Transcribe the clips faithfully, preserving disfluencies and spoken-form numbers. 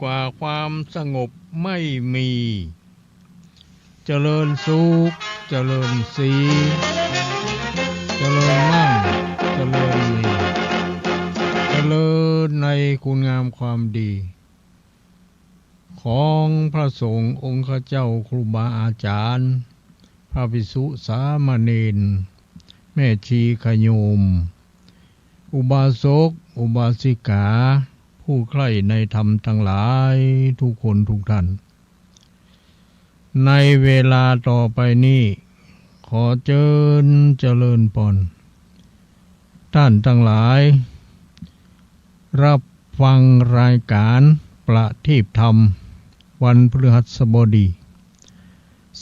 กว่าความสงบไม่มี เจริญสุข เจริญศรี เจริญมั่ง เจริญมี เจริญในคุณงามความดี ของพระสงฆ์องค์ข้าเจ้า ครูบาอาจารย์ พระภิกษุสามเณร แม่ชีขโยม อุบาสก อุบาสิกา ผู้ใคร่ในธรรมทั้งหลาย ทุกคนทุกท่าน ในเวลาต่อไปนี้ ขอเจิญเจริญพร ท่านทั้งหลาย รับฟังรายการประทีปธรรม วันพฤหัสบดี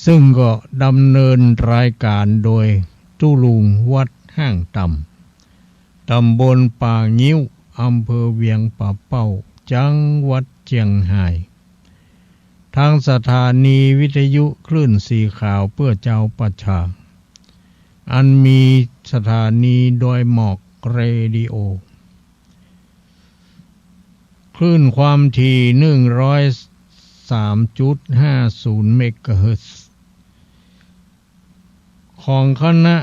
ซึ่งก็ดำเนินรายการโดยตุ๊ลุงวัดห้างต่ำ ตำบลป่างิ้ว อำเภอเวียงป่าเป้า จังหวัดเจียงฮาย ทางสถานีวิทยุคลื่นสีขาวเพื่อจาวประชา อันมีสถานีดอยหมอกเรดิโอ คลื่นความถี่ หนึ่งร้อยสามจุดห้าศูนย์ เมกะเฮิรตซ์ ของคณะ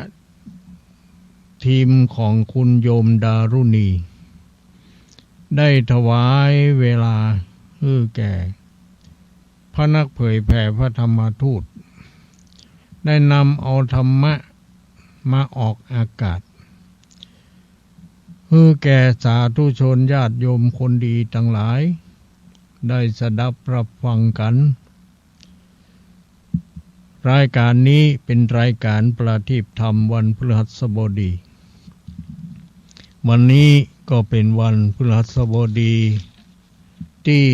ทีมของคุณโยมดารุณี ได้ถวายเวลาหื้อแก่พระนักเผยแผ่พระธรรมทูต ได้นำเอาธรรมะมาออกอากาศ หื้อแก่สาธุชนญาติโยมคนดีทั้งหลาย ได้สดับรับฟังกัน รายการนี้เป็นรายการประทีปธรรมวันพฤหัสบดี วันนี้ก็เป็นวันพฤหัสบดีที่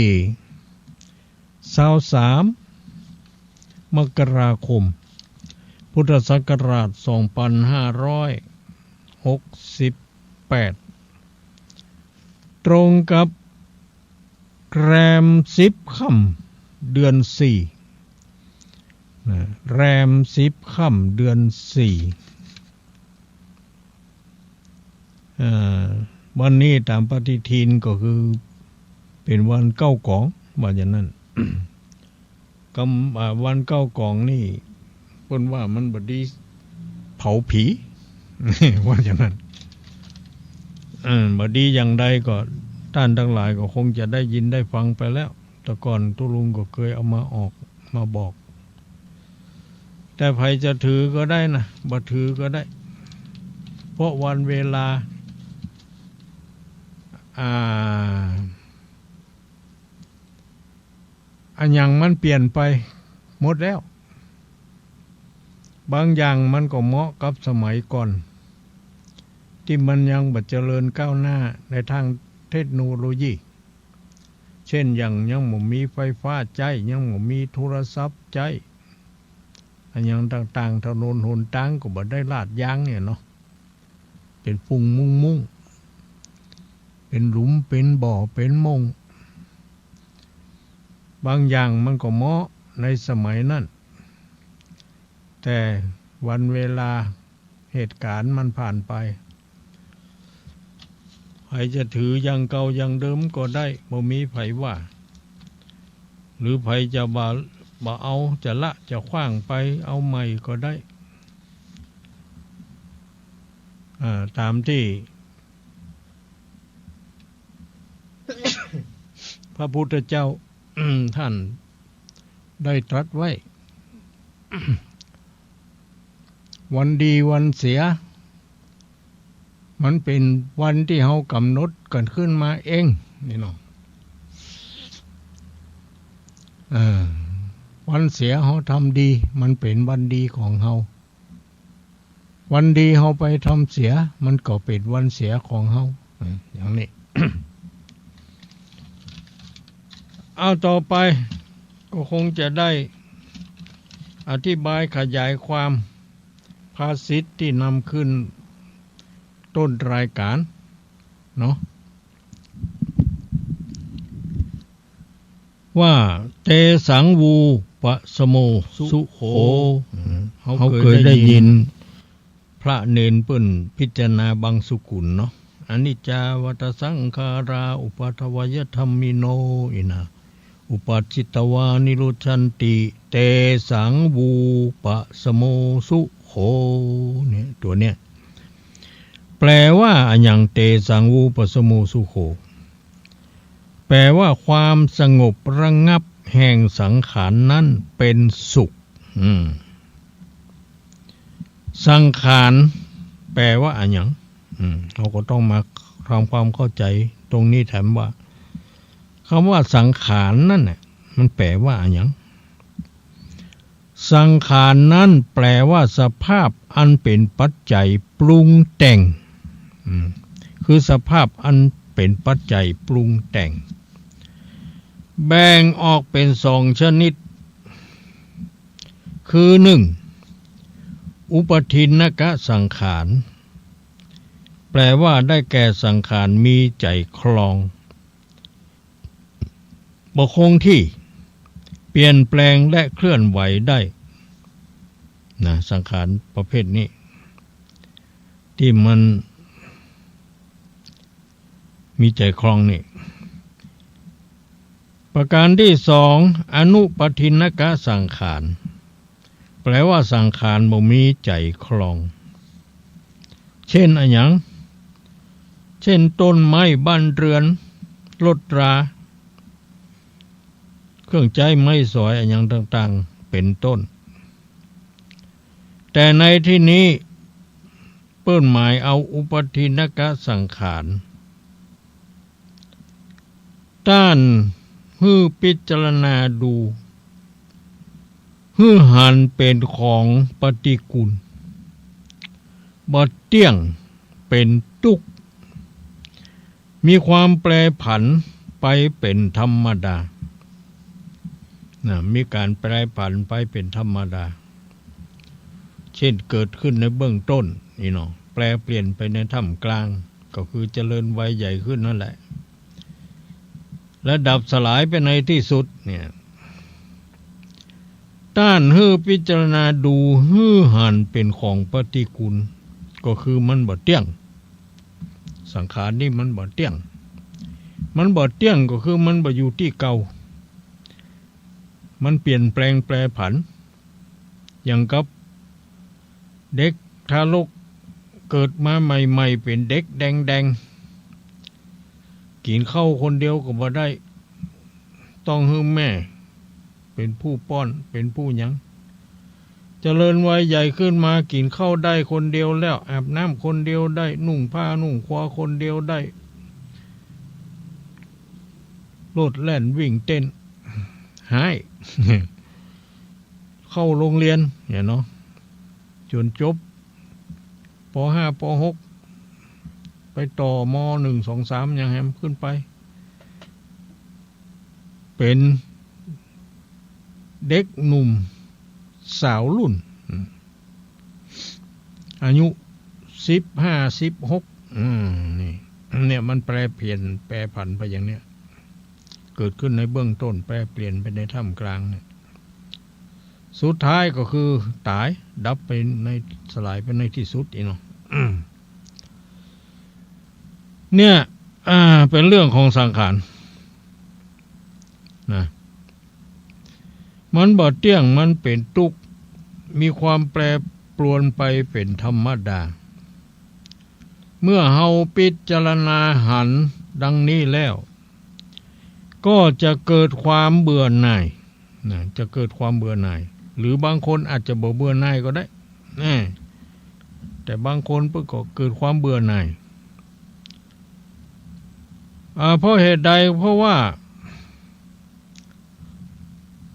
ซาวสาม มกราคม พุทธศักราช สองพันห้าร้อยหกสิบแปด ตรงกับแรมสิบค่ำ เดือนสี่ นะ แรมสิบค่ำ เดือนสี่ เอ่อ วันนี้ต๋ามปฏิทินก็คือเป๋นวันเก๊ากอง ว่าอย่างนั้น กำ อ่า วันเก๊ากองนี่ เปิ้นว่ามันบ่ดีเผาผี ว่าอย่างนั้น เออ บ่ดีอย่างใดก็ ท่านทั้งหลายก็คงจะได้ยินได้ฟังไปแล้ว แต่ก่อนตุ๊ลุงก็เคยเอามาออก มาบอก แต่ใผจะถือก็ได้นะ บ่ถือก็ได้ เพราะวันเวลา อ่า อะหยังมันเปลี่ยนไปหมดแล้ว บางอย่างมันก็เหมาะกับสมัยก่อน ตี้มันยังบ่เจริญก้าวหน้าในทางเทคโนโลยี เช่นอย่างยังบ่มีไฟฟ้าใจ๊ ยังบ่มีโทรศัพท์ใจ๊ อะหยังต่างๆ ถนนหนตางก็บ่ได้ลาดยางเนี่ยเนาะ เป๋นฝุ่นมุ่งๆ เป๋นหลุม เป๋นบ่อ เป๋นม่ง บางอย่างมันก็เหมาะในสมัยนั้น แต่วันเวลาเหตุการณ์มันผ่านไป ใผจะถืออย่างเก่าอย่างเดิมก็ได้ บ่มีใผว่า หรือใผจะบ่า บ่เอา จะละ จะขว้างไป เอาใหม่ก็ได้ อ่า ต๋ามตี้ พระพุทธเจ้า ท่านได้ตรัสไว้ วันดีวันเสีย มันเป๋นวันตี้เฮากำหนดกั๋นขึ้นมาเอง นี่เนาะ เออ วันเสียเฮาทำดี มันเป๋นวันดีของเฮา วันดีเฮาไปทำเสีย มันก็เป๋นวันเสียของเฮา เออ อย่างนี้ เอาต่อไป ก็คงจะได้อธิบายขยายความภาษิตตี้นำขึ้นต้นรายการเนาะ ว่า เตสัง วูปะสะโม สุโข เฮาเกยได้ยินพระเณรเปิ้นพิจารณาบังสุกุลเนาะ อนิจจาวัตตะสังขารา อุปาทวยะธัมมิโน อี้นะ อุปัชฌิตวานิรุจฉันติ เตสัง วูปะสโม สุโข เนี่ย ตั๋วเนี้ย แปลว่าอะหยัง เตสัง วูปะสโม สุโข แปลว่าความสงบระงับแห่งสังขารนั้นเป็นสุข อืม สังขารแปลว่าอะหยัง อืม เฮาก็ต้องมาทำความเข้าใจ๋ตรงนี้แถมว่า กำว่าสังขารนั้นน่ะ มันแปลว่าอะหยัง สังขารนั้นแปลว่าสภาพอันเป๋นปัจจัยปรุงแต่ง อืม คือสภาพอันเป๋นปัจจัยปรุงแต่ง แบ่งออกเป๋นสองชนิด คือ นึ่ง อุปาทินนกสังขาร แปลว่าได้แก่สังขารมีใจ๋ครอง บ่คงที่ เปลี่ยนแปลงและเคลื่อนไหวได้ นะ สังขารประเภทนี้ ตี้มัน มีใจ๋ครองนี่ ประการตี้สอง อนุปาทินนกสังขาร แปลว่าสังขารบ่มีใจ๋ครอง เช่นอะหยัง เช่นต้นไม้ บ้านเรือน รถรา เครื่องใจ๊ไม้สอยอะหยังต่างๆ เป๋นต้น แต่ในตี้นี้ เปิ้นหมายเอาอุปาทินนกสังขาร ต้านหื้อพิจารณาดู หื้อหันเป๋นของปฏิกูล บ่เตี้ยง เป๋นตุ๊กข์ มีความแปรผันไปเป๋นธรรมดา นะ มีก๋านแปรผันไปเป๋นธรรมดา เช่นเกิดขึ้นในเบื้องต้นนี่เนาะ แปรเปลี่ยนไปในท่ามกลาง ก็คือเจริญวัยใหญ่ขึ้นนั่นแหละ และดับสลายไปในตี้สุดเนี่ย ต้านหื้อพิจารณาดู หื้อหันเป๋นของปฏิกูล ก็คือมันบ่เตี้ยง สังขารนี่มันบ่เตี้ยง มันบ่เตี้ยงก็คือมันบ่อยู่ตี้เก่า มันเปลี่ยนแปลงแปรผัน อย่างกับเด็กทารกเกิดมาใหม่ๆ เป๋นเด็กแดงๆ กิ๋นข้าวคนเดียวก็บ่ได้ ต้องหื้อแม่เป๋นผู้ป้อน เป๋นผู้หยัง เจริญวัยใหญ่ขึ้นมากิ๋นข้าวได้คนเดียวแล้ว อาบน้ำคนเดียวได้ นุ่งผ้านุ่งควาคนเดียวได้ โลดแล่นวิ่งเต้น หาย เข้าโฮงเฮียนเนี่ยเนาะ จ๋นจบ ป.ห้า ป.หก ไปต่อ ม.หนึ่ง สอง สาม หยังแหมขึ้นไป เป๋นเด็กหนุ่มสาวรุ่น อืม อายุสิบห้า สิบหก อืม นี่ เนี่ยมันแปรเปลี่ยน แปรผันไปอย่างเนี้ย เกิดขึ้นในเบื้องต้น แปรเปลี่ยนไปในท่ามกลางเนี่ย สุดท้ายก็คือต๋าย ดับไปใน สลายไปในตี้สุดอี้เนาะ เนี่ย อ่า เป๋นเรื่องของสังขาร นะ มันบ่เตี้ยง มันเป๋นตุ๊กข์ มีความแปรปรวนไปเป๋นธรรมดา เมื่อเฮาพิจารณาหันดังนี้แล้ว ก็จะเกิดความเบื่อหน่าย นะ จะเกิดความเบื่อหน่าย หรือบางคนอาจจะบ่เบื่อหน่ายก็ได้ นะ แต่บางคนเปิ้นก็เกิดความเบื่อหน่าย อ่า เพราะเหตุใด เพราะว่า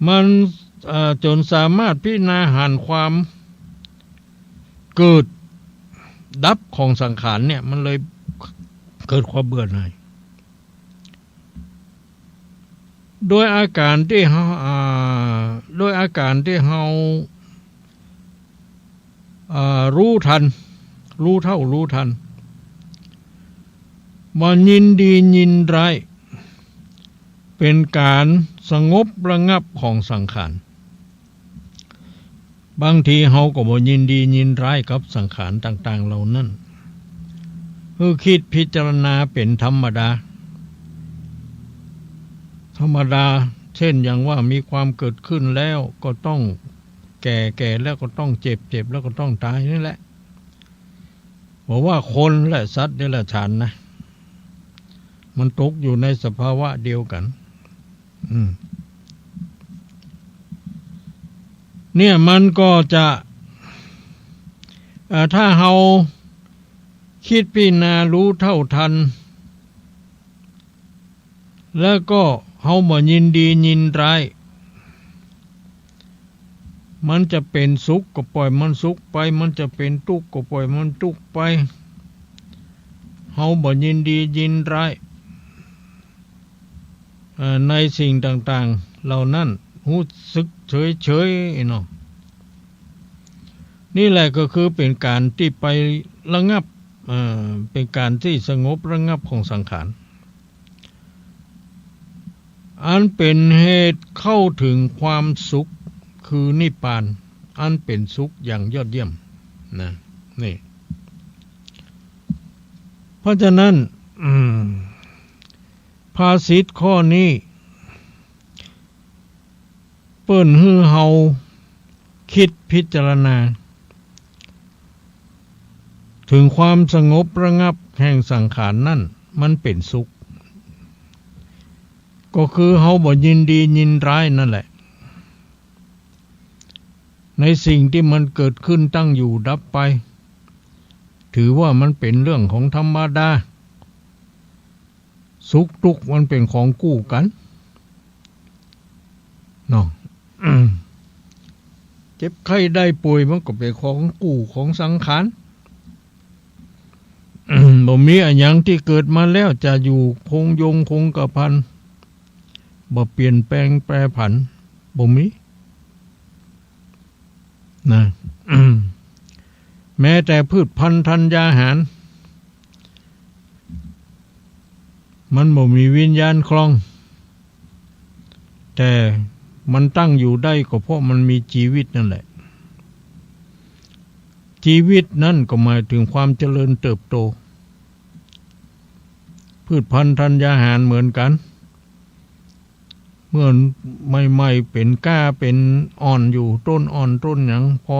มัน เอ่อ จ๋นสามารถพิจารณาหันความเกิดดับของสังขารเนี่ย มันเลยเกิดความเบื่อหน่าย โดยอาก๋ารตี้เฮา อ่า โดยอาก๋ารตี้เฮา อ่า ฮู้ตัน ฮู้เฒ่า ฮู้ตัน บ่ยินดียินร้าย เป๋นก๋านสงบระงับของสังขาร บางทีเฮาก็บ่ยินดียินร้ายกับสังขารต่างๆ เหล่านั้น หื้อคิดพิจารณาเป๋นธรรมดา ธรรมดา เช่นอย่างว่ามีความเกิดขึ้นแล้วก็ต้องแก่ แก่แล้วก็ต้องเจ็บ เจ็บแล้วก็ต้องตายนี่แหละ บอกว่าคนและสัตว์เดรัจฉานนะ มันตกอยู่ในสภาวะเดียวกั๋น อืม เนี่ยมันก็จะ เอ่อ ถ้าเฮาคิดพิจารณารู้เท่าทัน แล้วก็เฮาบ่ยินดียินร้าย มันจะเป๋นสุขก็ปล่อยมันสุขไป มันจะเป๋นตุ๊กข์ก็ปล่อยมันตุ๊กข์ไป เฮาบ่ยินดียินร้าย เอ่อ ในสิ่งต่างๆ เหล่านั้น ฮู้สึกเฉยๆ เนาะ นี่แหละก็คือเป๋นก๋านตี้ไประงับ เอ่อ เป๋นก๋านตี้สงบระงับของสังขาร อันเป๋นเหตุเข้าเถิงความสุข คือนิพพาน อันเป๋นสุขอย่างยอดเยี่ยม นะ นี่ เพราะฉะนั้น อืม ภาษิตข้อนี้ เปิ้นหื้อเฮาคิดพิจารณา เถิงความสงบระงับแห่งสังขารนั้น มันเป๋นสุข ก็คือเฮาบ่ยินดียินร้ายนั่นแหละ ในสิ่งตี้มันเกิดขึ้นตั้งอยู่ดับไป ถือว่ามันเป๋นเรื่องของธรรมดา สุขตุ๊กข์มันเป๋นของกู้กั๋น เนาะ เจ็บไข้ได้ป่วยมันก็เป๋นของกู้ของสังขาร บ่มีอะหยังตี้เกิดมาแล้วจะอยู่คงยงคงกระพัน บ่เปลี่ยนแปลงแปรผัน บ่มี นะ แม้แต่พืชพันธุ์ธัญญาหาร มันบ่มีวิญญาณครอง แต่มันตั้งอยู่ได้ก็เพราะมันมีจีวิตนั่นแหละ จีวิตนั่นก็หมายเถิงความเจริญเติบโต พืชพันธุ์ธัญญาหารเหมือนกั๋น เมื่อใหม่ๆ เป๋นก้าเป๋นอ่อนอยู่ ต้นอ่อนต้นหยัง พอ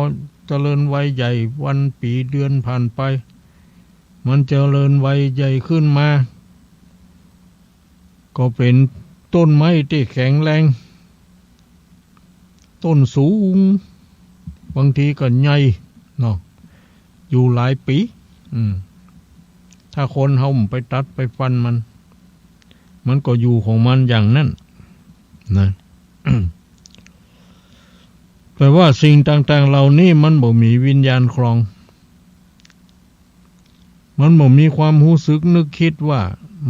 เจริญวัยใหญ่ วันปี๋เดือนผ่านไป มันเจริญวัยใหญ่ขึ้นมา ก็เป๋นต้นไม้ตี้แข็งแรง ต้นสูง บางทีก็ใหญ่ เนาะ อยู่หลายปี๋ อืม ถ้าคนเฮาบ่ไปตัดไปฟันมัน มันก็อยู่ของมันอย่างนั้น นะ แปลว่าสิ่งต่างๆ เหล่านี้มันบ่มีวิญญาณครอง มันบ่มีความฮู้สึกนึกคิดว่า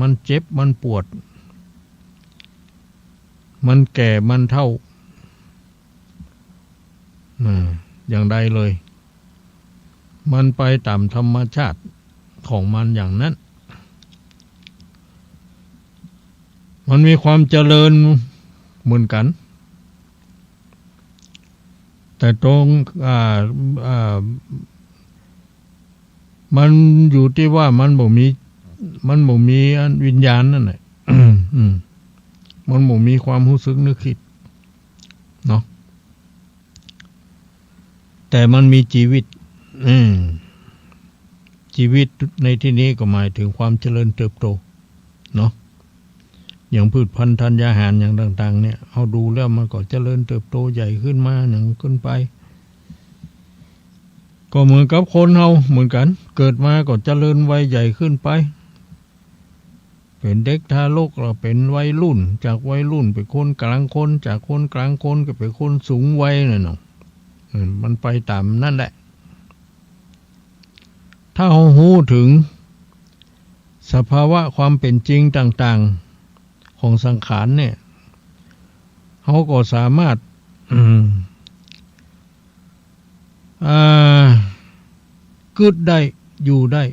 มันเจ็บ มันปวด มันแก่ มันเฒ่า อ่า อย่างใดเลย มันไปต๋ามธรรมชาติของมันอย่างนั้น มันมีความเจริญเหมือนกั๋น แต่ตรง อ่า อ่า มันอยู่ตี้ว่ามันบ่มี มันบ่มีอันวิญญาณนั่นแหละ อืม มันบ่มีความฮู้สึกนึกคิด เนาะ แต่มันมีจีวิต อืม จีวิตในตี้นี้ก็หมายเถิงความเจริญเติบโต เนาะ อย่างพืชพันธุ์ธัญญาหารอย่างต่างๆ เนี่ย เฮาดูแล้วมันก็เจริญเติบโตใหญ่ขึ้นมาอย่างขึ้นไป ก็เหมือนกับคนเฮาเหมือนกั๋น เกิดมาก็เจริญวัยใหญ่ขึ้นไป เป๋นเด็กทารก แล้วเป๋นวัยรุ่น จากวัยรุ่นเป๋นคนกลางคน จากคนกลางคนก็เป๋นคนสูงวัยน่ะเนาะ เออ มันไปต๋ามนั้นแหละ ถ้าเฮาฮู้เถิงสภาวะความเป๋นจริงต่างๆ ของสังขารเนี่ย เฮาก็สามารถ อืม อ่า กึ๊ดได้ อยู่ได้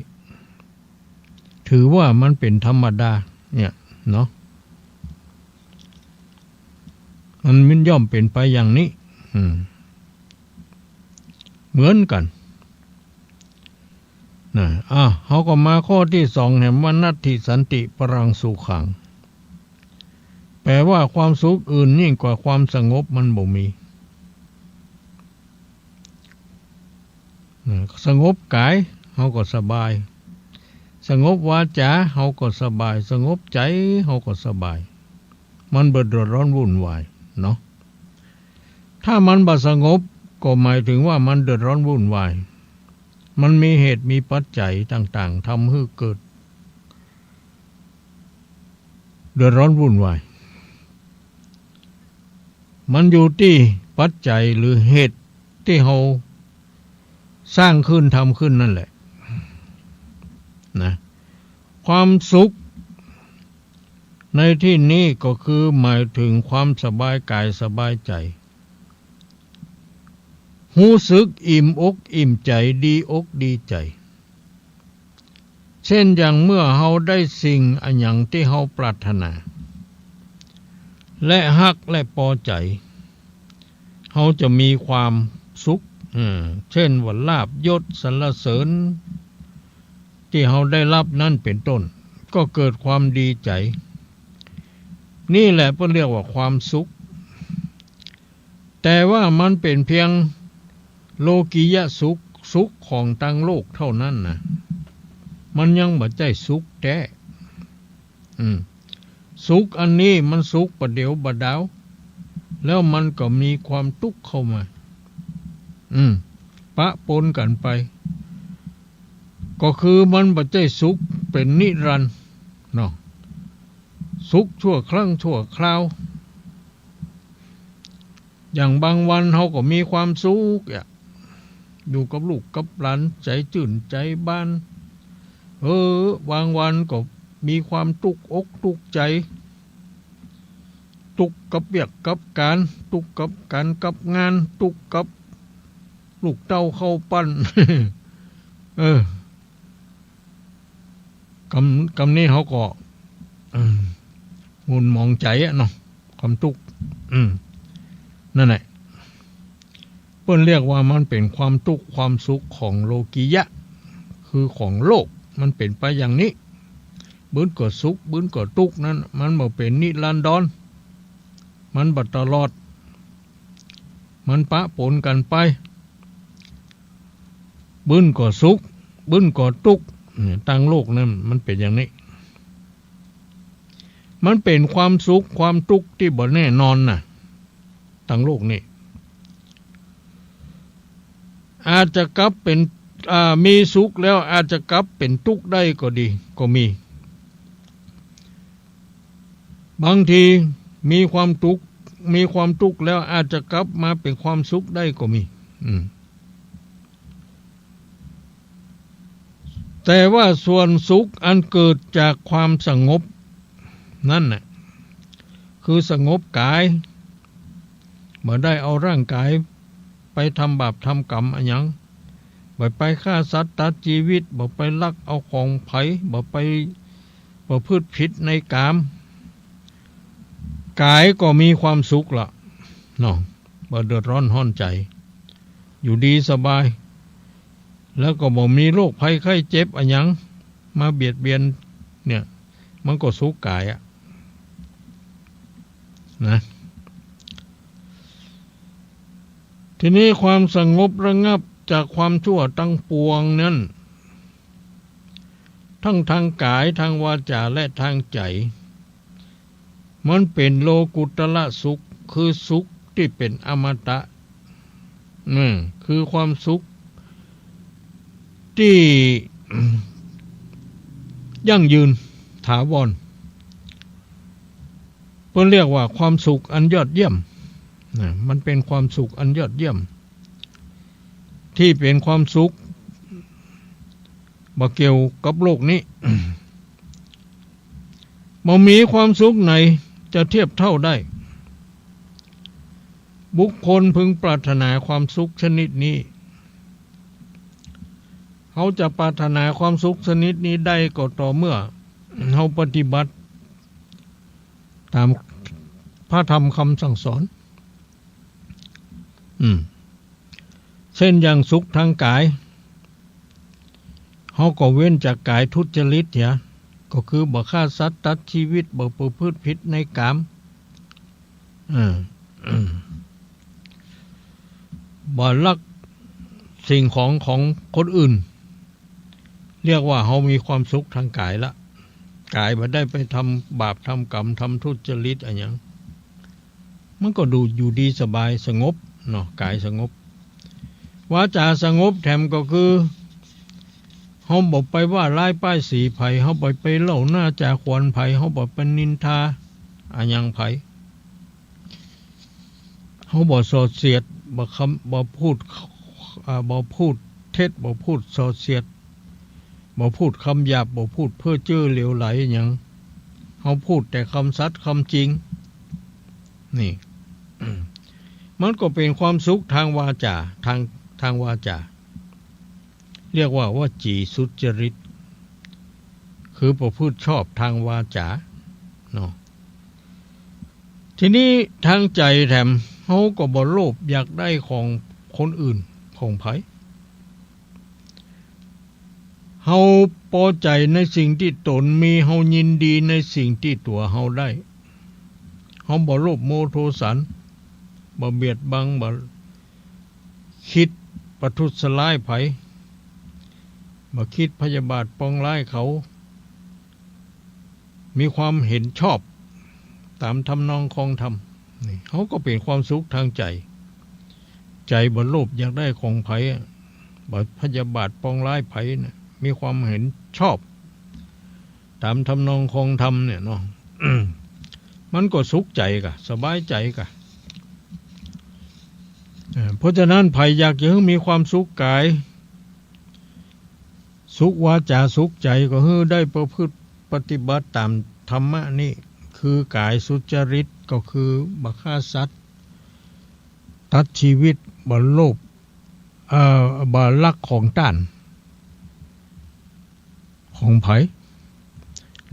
ถือว่ามันเป๋นธรรมดา เนี่ย เนาะ มัน มันย่อมเป๋นไปอย่างนี้ อืม เหมือนกั๋น นะ อ่ะ เฮาก็มาข้อตี้สอง แหมว่า นัตถิสันติปรังสุขัง แปลว่าความสุขอื่นยิ่งกว่าความสงบมันบ่มี นะ สงบก๋าย เฮาก็สบาย สงบวาจ๋า เฮาก็สบาย สงบใจ๋ เฮาก็สบาย มันบ่เดือดร้อนวุ่นวายเนาะ ถ้ามันบ่สงบ ก็หมายถึงว่ามันเดือดร้อนวุ่นวาย มันมีเหตุมีปัจจัยต่างๆ ทำหื้อเกิด เดือดร้อนวุ่นวาย มันอยู่ตี้ปัจจัยหรือเหตุตี้เฮาสร้างขึ้นทำขึ้นนั่นแหละ นะ ความสุขในที่นี้ก็คือหมายถึงความสบายก๋ายสบายใจ๋ ฮู้สึกอิ่มอกอิ่มใจ๋ ดีอกดีใจ๋ เช่นอย่างเมื่อเฮาได้สิ่งอะหยังตี้เฮาปรารถนา และฮักและปอใจ๋ เฮาจะมีความสุข เออ เช่นว่าลาภยศสรรเสริญ ตี้เฮาได้ฮับนั้นเป๋นต้น ก็เกิดความดีใจ๋ นี่แหละเปิ้นเรียกว่าความสุข แต่ว่ามันเป๋นเพียงโลกิยะสุข สุขของตางโลกเต้านั้นนะ มันยังบ่ใจ้สุขแต๊ อืม สุขอันนี้มันสุขประเดี๋ยวบ่ดาว แล้วมันก็มีความตุ๊กข์เข้ามา อืม ปะปนกั๋นไป ก็คือมันบ่ใจ้สุขเป๋นนิรันดร์เนาะ สุขชั่วครั้งชั่วคราว อย่างบางวันเฮาก็มีความสุขอะ อยู่กับลูกกับหลาน ใจ๋จื้นใจ๋บาน เออ บางวันก็มีความตุ๊กอกตุ๊กใจ๋ ตุ๊กกับเวียกกับก๋าน ตุ๊กกับก๋านกับงาน ตุ๊กกับลูกเต้าเข้าปั้น เออ กำ กำนี้เฮาก็ อืม หงุ่นหมองใจ๋อะเนาะ ความตุ๊กข์ อืม นั่นแหละ เปิ้นเรียกว่ามันเป๋นความตุ๊กข์ความสุขของโลกิยะ คือของโลก มันเป๋นไปอย่างนี้ บึ้นก็สุข บึ้นก็ตุ๊กข์ นั้น มันบ่เป๋นนิรันดร มันบ่ตลอด มันปะปนกั๋นไป บึ้นก็สุข บึ้นก็ตุ๊กข์ เนี่ย ตางโลกนั้นมันเป๋นอย่างนี้ มันเป๋นความสุขความตุ๊กข์ตี้บ่แน่นอนน่ะ ตางโลกนี้ อาจจะกลับเป๋น อ่า มีสุขแล้วอาจจะกลับเป๋นตุ๊กข์ได้ก็ดี ก็มี บางทีมีความตุ๊กข์ มีความตุ๊กข์แล้วอาจจะกลับมาเป๋นความสุขได้ก็มี อืม แต่ว่าส่วนสุขอันเกิดจากความสงบนั้นน่ะ คือสงบก๋าย บ่ได้เอาร่างก๋ายไปทำบาปทำกรรมอะหยัง บ่ไปฆ่าสัตว์ตัดจีวิต บ่ไปลักเอาของใผ บ่ไปประพฤติผิดในกาม ก๋ายก็มีความสุขละเนาะ บ่เดือดร้อนฮ้อนใจ๋ อยู่ดีสบาย แล้วก็บ่มีโรคภัยไข้เจ็บอะหยังมาเบียดเบียน เนี่ย มันก็สุขก๋ายอะ นะ ทีนี้ความสงบระงับจากความชั่วตังปวงนั้น ทั้งตางก๋าย ตางวาจ๋า และตางใจ๋ มันเป๋นโลกุตตรสุข คือสุขตี้เป๋นอมตะ อืม คือความสุขตี้ยั่งยืนถาวร เปิ้นเรียกว่าความสุขอันยอดเยี่ยม นะ มันเป๋นความสุขอันยอดเยี่ยม ตี้เป๋นความสุขบ่เกี่ยวกับโลกนี้ บ่มีความสุขไหนจะเทียบเท่าได้ บุคคลพึงปรารถนาความสุขชนิดนี้ เฮาจะปรารถนาความสุขชนิดนี้ได้ก็ต่อเมื่อเฮาปฏิบัติต๋ามพระธรรมคำสั่งสอน อืม เช่นอย่างสุขตางก๋าย เฮาก็เว้นจากก๋ายทุจริตเหีย ก็คือบ่ฆ่าสัตว์ตัดจีวิต บ่ประพฤติผิดในกาม เออ บ่ลักสิ่งของของคนอื่น เรียกว่าเฮามีความสุขทางกายละ กายบ่ได้ไปทำบาปทำกรรมทำทุจริตอะหยัง มันก็ดูอยู่ดีสบายสงบเนาะ กายสงบ วาจาสงบแถมก็คือ เฮาบ่ไปว่าร้ายป้ายสีใผ เฮาบ่ไปเล่าหน้าจ๋าขวัญใผ เฮาบ่ไปนินทาอะหยังใผ เฮาบ่ส่อเสียด บ่คำ บ่พูด อ่า บ่พูดเท็จ บ่พูดส่อเสียด บ่พูดคำหยาบ บ่พูดเพ้อเจ้อเหลวไหลหยัง เฮาพูดแต่คำสัตย์คำจริง นี่ มันก็เป๋นความสุขทางวาจา ทาง ทางวาจา เรียกว่าวจีสุจริต คือประพฤติชอบทางวาจา เนาะ ทีนี้ทางใจ๋แถม เฮาก็บ่โลภอยากได้ของคนอื่น ของใผ เฮาปอใจ๋ในสิ่งตี้ตนมี เฮายินดีในสิ่งตี้ตั๋วเฮาได้ เฮาบ่โลภโมโทสัน บ่เบียดบัง บ่ กึ๊ดประทุษร้ายใผ บ่กึ๊ดพยาบาทปองร้ายเขา มีความเห็นชอบต๋ามทำนองครองธรรม นี่ เฮาก็เป๋นความสุขทางใจ๋ ใจ๋บ่โลภอยากได้ของใผอะ บ่พยาบาทปองร้ายใผนะ มีความเห็นชอบ ต๋ามทำนองครองธรรมเนี่ยเนาะ มันก็สุขใจ๋ก่ะ สบายใจ๋ก่ะ เอ่อ เพราะฉะนั้นใผอยากจะหื้อมีความสุขกาย สุขวาจา สุขใจ๋ ก็หื้อได้ประพฤติปฏิบัติต๋ามธรรมะนี่ คือกายสุจริต ก็คือบ่ฆ่าสัตว์ ตัดชีวิต บ่โลภ เอ่อ บ่ลักของต้าน ของใผ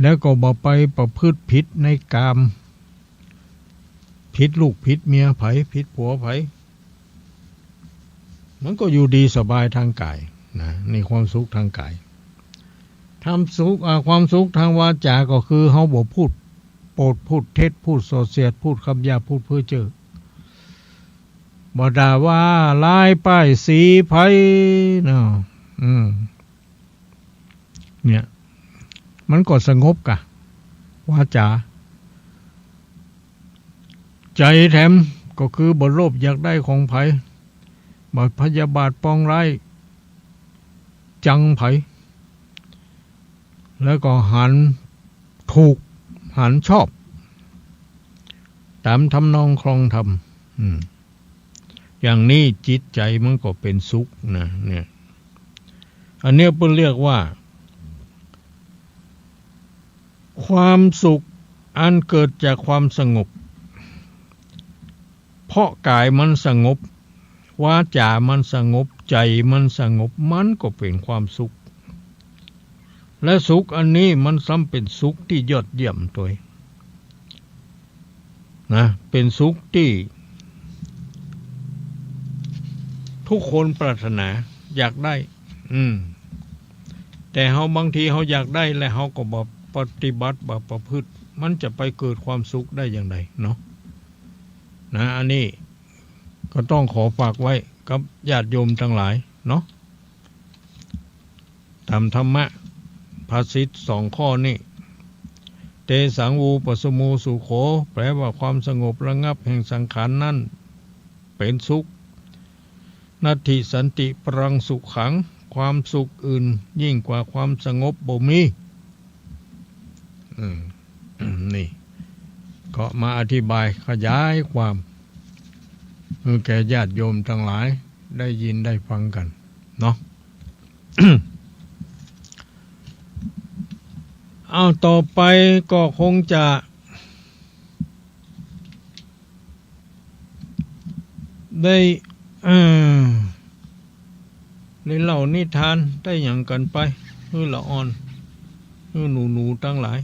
แล้วก็บ่ไปประพฤติผิดในกาม ผิดลูกผิดเมียใผ ผิดผัวใผ มันก็อยู่ดีสบายทางกายนะ นี่ความสุขทางกาย ความสุข อ่า ความสุขทางวาจา ก็คือเฮาบ่พูดโปด พูดเท็จ พูดส่อเสียด พูดคำหยาบ พูดเพ้อเจ้อ บ่ด่าว่าร้ายป้ายสีใผเนาะ อืม เนี่ย มันก็สงบก่ะ วาจา ใจ๋แถมก็คือบ่โลภอยากได้ของใผ บ่พยาบาทปองร้ายจังใผ แล้วก็หันถูก หันชอบ ต๋ามทำนองครองธรรม อืม อย่างนี้จิตใจ๋มันก็เป๋นสุขนะ เนี่ย อันเนี้ยเปิ้นเรียกว่า ความสุขอันเกิดจากความสงบ เพราะกายมันสงบ วาจามันสงบ ใจ๋มันสงบ มันก็เป๋นความสุข และสุขอันนี้มันซ้ำเป๋นสุขตี้ยอดเยี่ยมตวย นะ เป๋นสุขตี้ทุกคนปรารถนาอยากได้ อืม แต่เฮาบางทีเฮาอยากได้แล้วเฮาก็บ่ปฏิบัติ บ่ประพฤติ มันจะไปเกิดความสุขได้อย่างใดเนาะ นะ อันนี้ก็ต้องขอฝากไว้กับญาติโยมตังหลายเนาะ ต๋ามธรรมะภาษิตสองข้อนี้ เตสัง วูปะสะโม สุโข แปลว่าความสงบระงับแห่งสังขารนั้นเป๋นสุข นัตถิสันติปรังสุขัง ความสุขอื่นยิ่งกว่าความสงบบ่มี อืม นี่ ก็มาอธิบายขยายความ หื้อแก่ญาติโยมตังหลายได้ยินได้ฟังกั๋นเนาะ เอา ต่อไปก็คงจะ ได้ เอ่อ ได้เล่านิทานได้หยังกั๋นไป หื้อละอ่อน หื้อหนูๆ ตังหลาย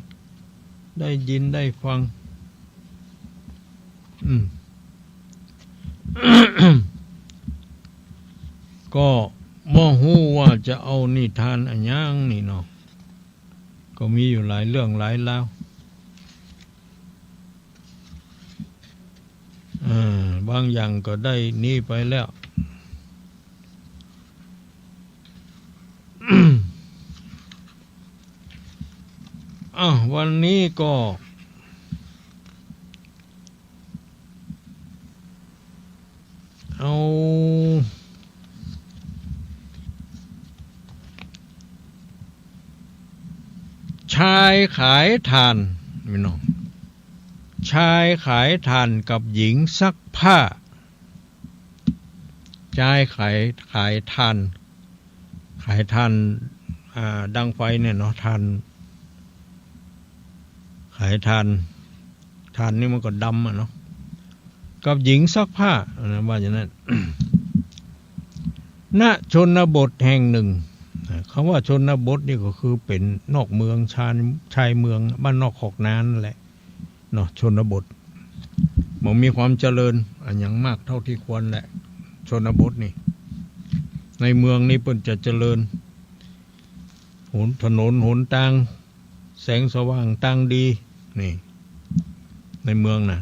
ได้ยินได้ฟัง อืม ก็บ่ฮู้ว่าจะเอานิทานอะหยังนี่เนาะ ก็มีอยู่หลายเรื่องหลายราว เออ บางอย่างก็ได้นี่ไปแล้ว อ้าว วันนี้ก็ เอา ชายขายถ่าน พี่น้อง ชายขายถ่านกับหญิงซักผ้า ชายขาย ขายถ่าน ขายถ่าน อ่า ดังไฟเนี่ยเนาะ ถ่าน ขายถ่าน ถ่านนี่มันก็ดำอะเนาะ กับหญิงซักผ้า อ่า ว่าอย่างนั้น ณ ชนบทแห่งหนึ่ง อ่า คำว่าชนบทนี่ก็คือเป๋นนอกเมือง ชาน ชายเมือง บ้านนอกคอกนานั่นแหละ เนาะ ชนบท บ่มีความเจริญอะหยังมากเท่าที่ควรแหละ ชนบทนี่ ในเมืองนี่เปิ้นจะเจริญ หน ถนนหนตาง แสงสว่างตางดี นี่ ในเมืองน่ะ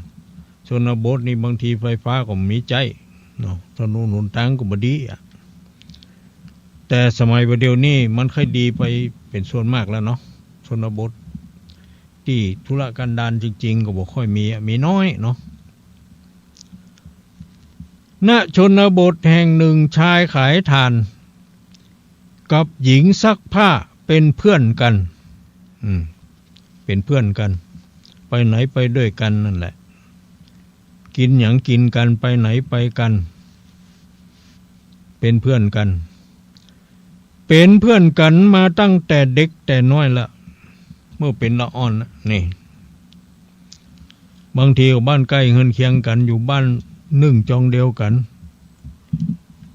ชนบทนี่บางทีไฟฟ้าก็บ่มีใจ๊ เนาะ ถนนหนตางก็บ่ดีอะ แต่สมัยบ่าเดี่ยวนี้มันค่อยดีไปเป๋นส่วนมากแล้วเนาะ ชนบท ตี้ทุรกันดารจริงๆ ก็บ่ค่อยมีอะ มีน้อยเนาะ ณ ชนบทแห่งหนึ่ง ชายขายถ่านกับหญิงซักผ้าเป๋นเพื่อนกั๋น อืม เป๋นเพื่อนกั๋น ไปไหนไปด้วยกั๋นนั่นแหละ กิ๋นหยังกิ๋นกั๋น ไปไหนไปกั๋น เป๋นเพื่อนกั๋น เป๋นเพื่อนกั๋นมาตั้งแต่เด็กแต่น้อยละ เมื่อเป๋นละอ่อนน่ะ นี่ บางทีก็บ้านใก้เฮือนเคียงกั๋น อยู่บ้านนึ่งจองเดียวกั๋น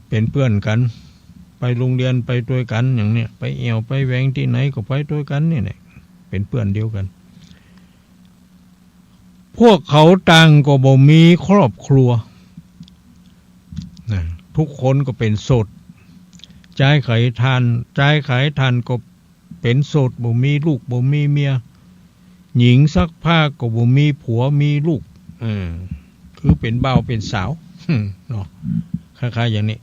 เป๋นเพื่อนกั๋น ไปโฮงเฮียนไปตวยกั๋น อย่างเนี้ย ไปแอ่วไปแหวงตี้ไหนก็ไปตวยกั๋นนี่แหละ เป๋นเพื่อนเดียวกั๋น พวกเขาต่างก็บ่มีครอบครัว นะ ทุกคนก็เป๋นโสด จายขายถ่าน จายขายถ่านก็เป๋นโสด บ่มีลูก บ่มีเมีย หญิงซักผ้าก็บ่มีผัวมีลูก เออ คือเป๋นบ่าวเป๋นสาว เนาะ คล้ายๆ อย่างนี้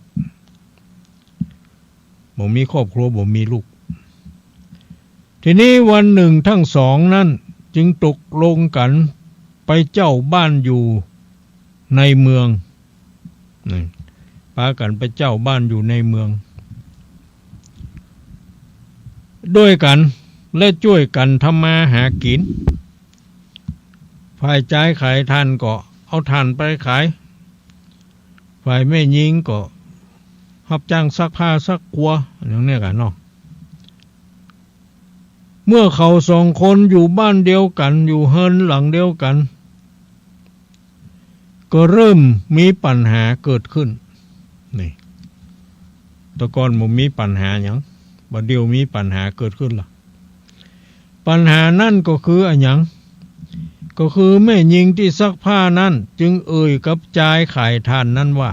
บ่มีครอบครัว บ่มีลูก ทีนี้วันนึ่งตึงสองนั้นจึงตกลงกั๋นไปเจ้าบ้านอยู่ในเมือง นี่ ปากั๋นไปเจ้าบ้านอยู่ในเมือง ตวยกั๋น และจ้วยกั๋นทำมาหากิ๋น ฝ่ายจายขายถ่านก็เอาถ่านไปขาย ฝ่ายแม่ญิงก็ฮับจ้างซักผ้าซักครัว อย่างเนี้ยกั๋นเนาะ เมื่อเขาสองคนอยู่บ้านเดียวกั๋น อยู่เฮือนหลังเดียวกั๋น ก็เริ่มมีปัญหาเกิดขึ้น นี่ แต่ก่อนบ่มีปัญหาหยัง บ่าเดี่ยวมีปัญหาเกิดขึ้นละ ปัญหานั้นก็คืออะหยัง ก็คือแม่ญิงตี้ซักผ้านั้นจึงเอ่ยกับจายขายถ่านนั้นว่า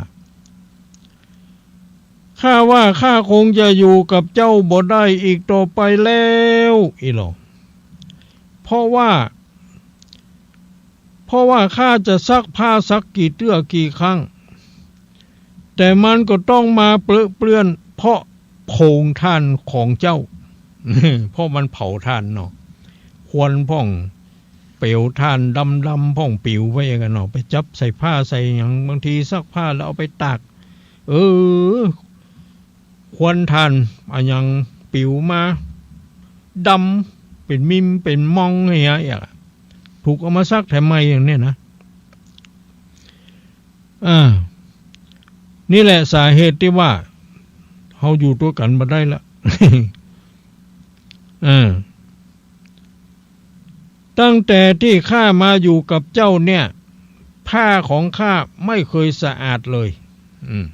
ข้าว่าข้าคงจะอยู่กับเจ้าบ่ได้อีกต่อไปแล้ว อี้หลอ เพราะว่า เพราะว่าข้าจะซักผ้าสักกี่เตื้อกี่ครั้ง แต่มันก็ต้องมาเปรอะเปื้อน เพราะโผงถ่านของเจ้า เพราะมันเผาถ่านเนาะ ควันพ่องเปลวถ่านดำๆ พ่องปิ๋วไปกั๋นเนาะ ไปจับใส่ผ้าใส่หยัง บางทีซักผ้าแล้วเอาไปตาก เออ ควันถ่านอะหยังปิ๋วมา ดำ เป๋นมิม เป๋นมองเหียอะ ถูกเอามาซักแถมใหม่อย่างเนี้ยนะ อ่า นี่แหละสาเหตุตี้ว่า เฮาอยู่ตวยกั๋นบ่ได้ละ อ่า ตั้งแต่ตี้ข้ามาอยู่กับเจ้าเนี่ย ผ้าของข้าไม่เคยสะอาดเลย อืม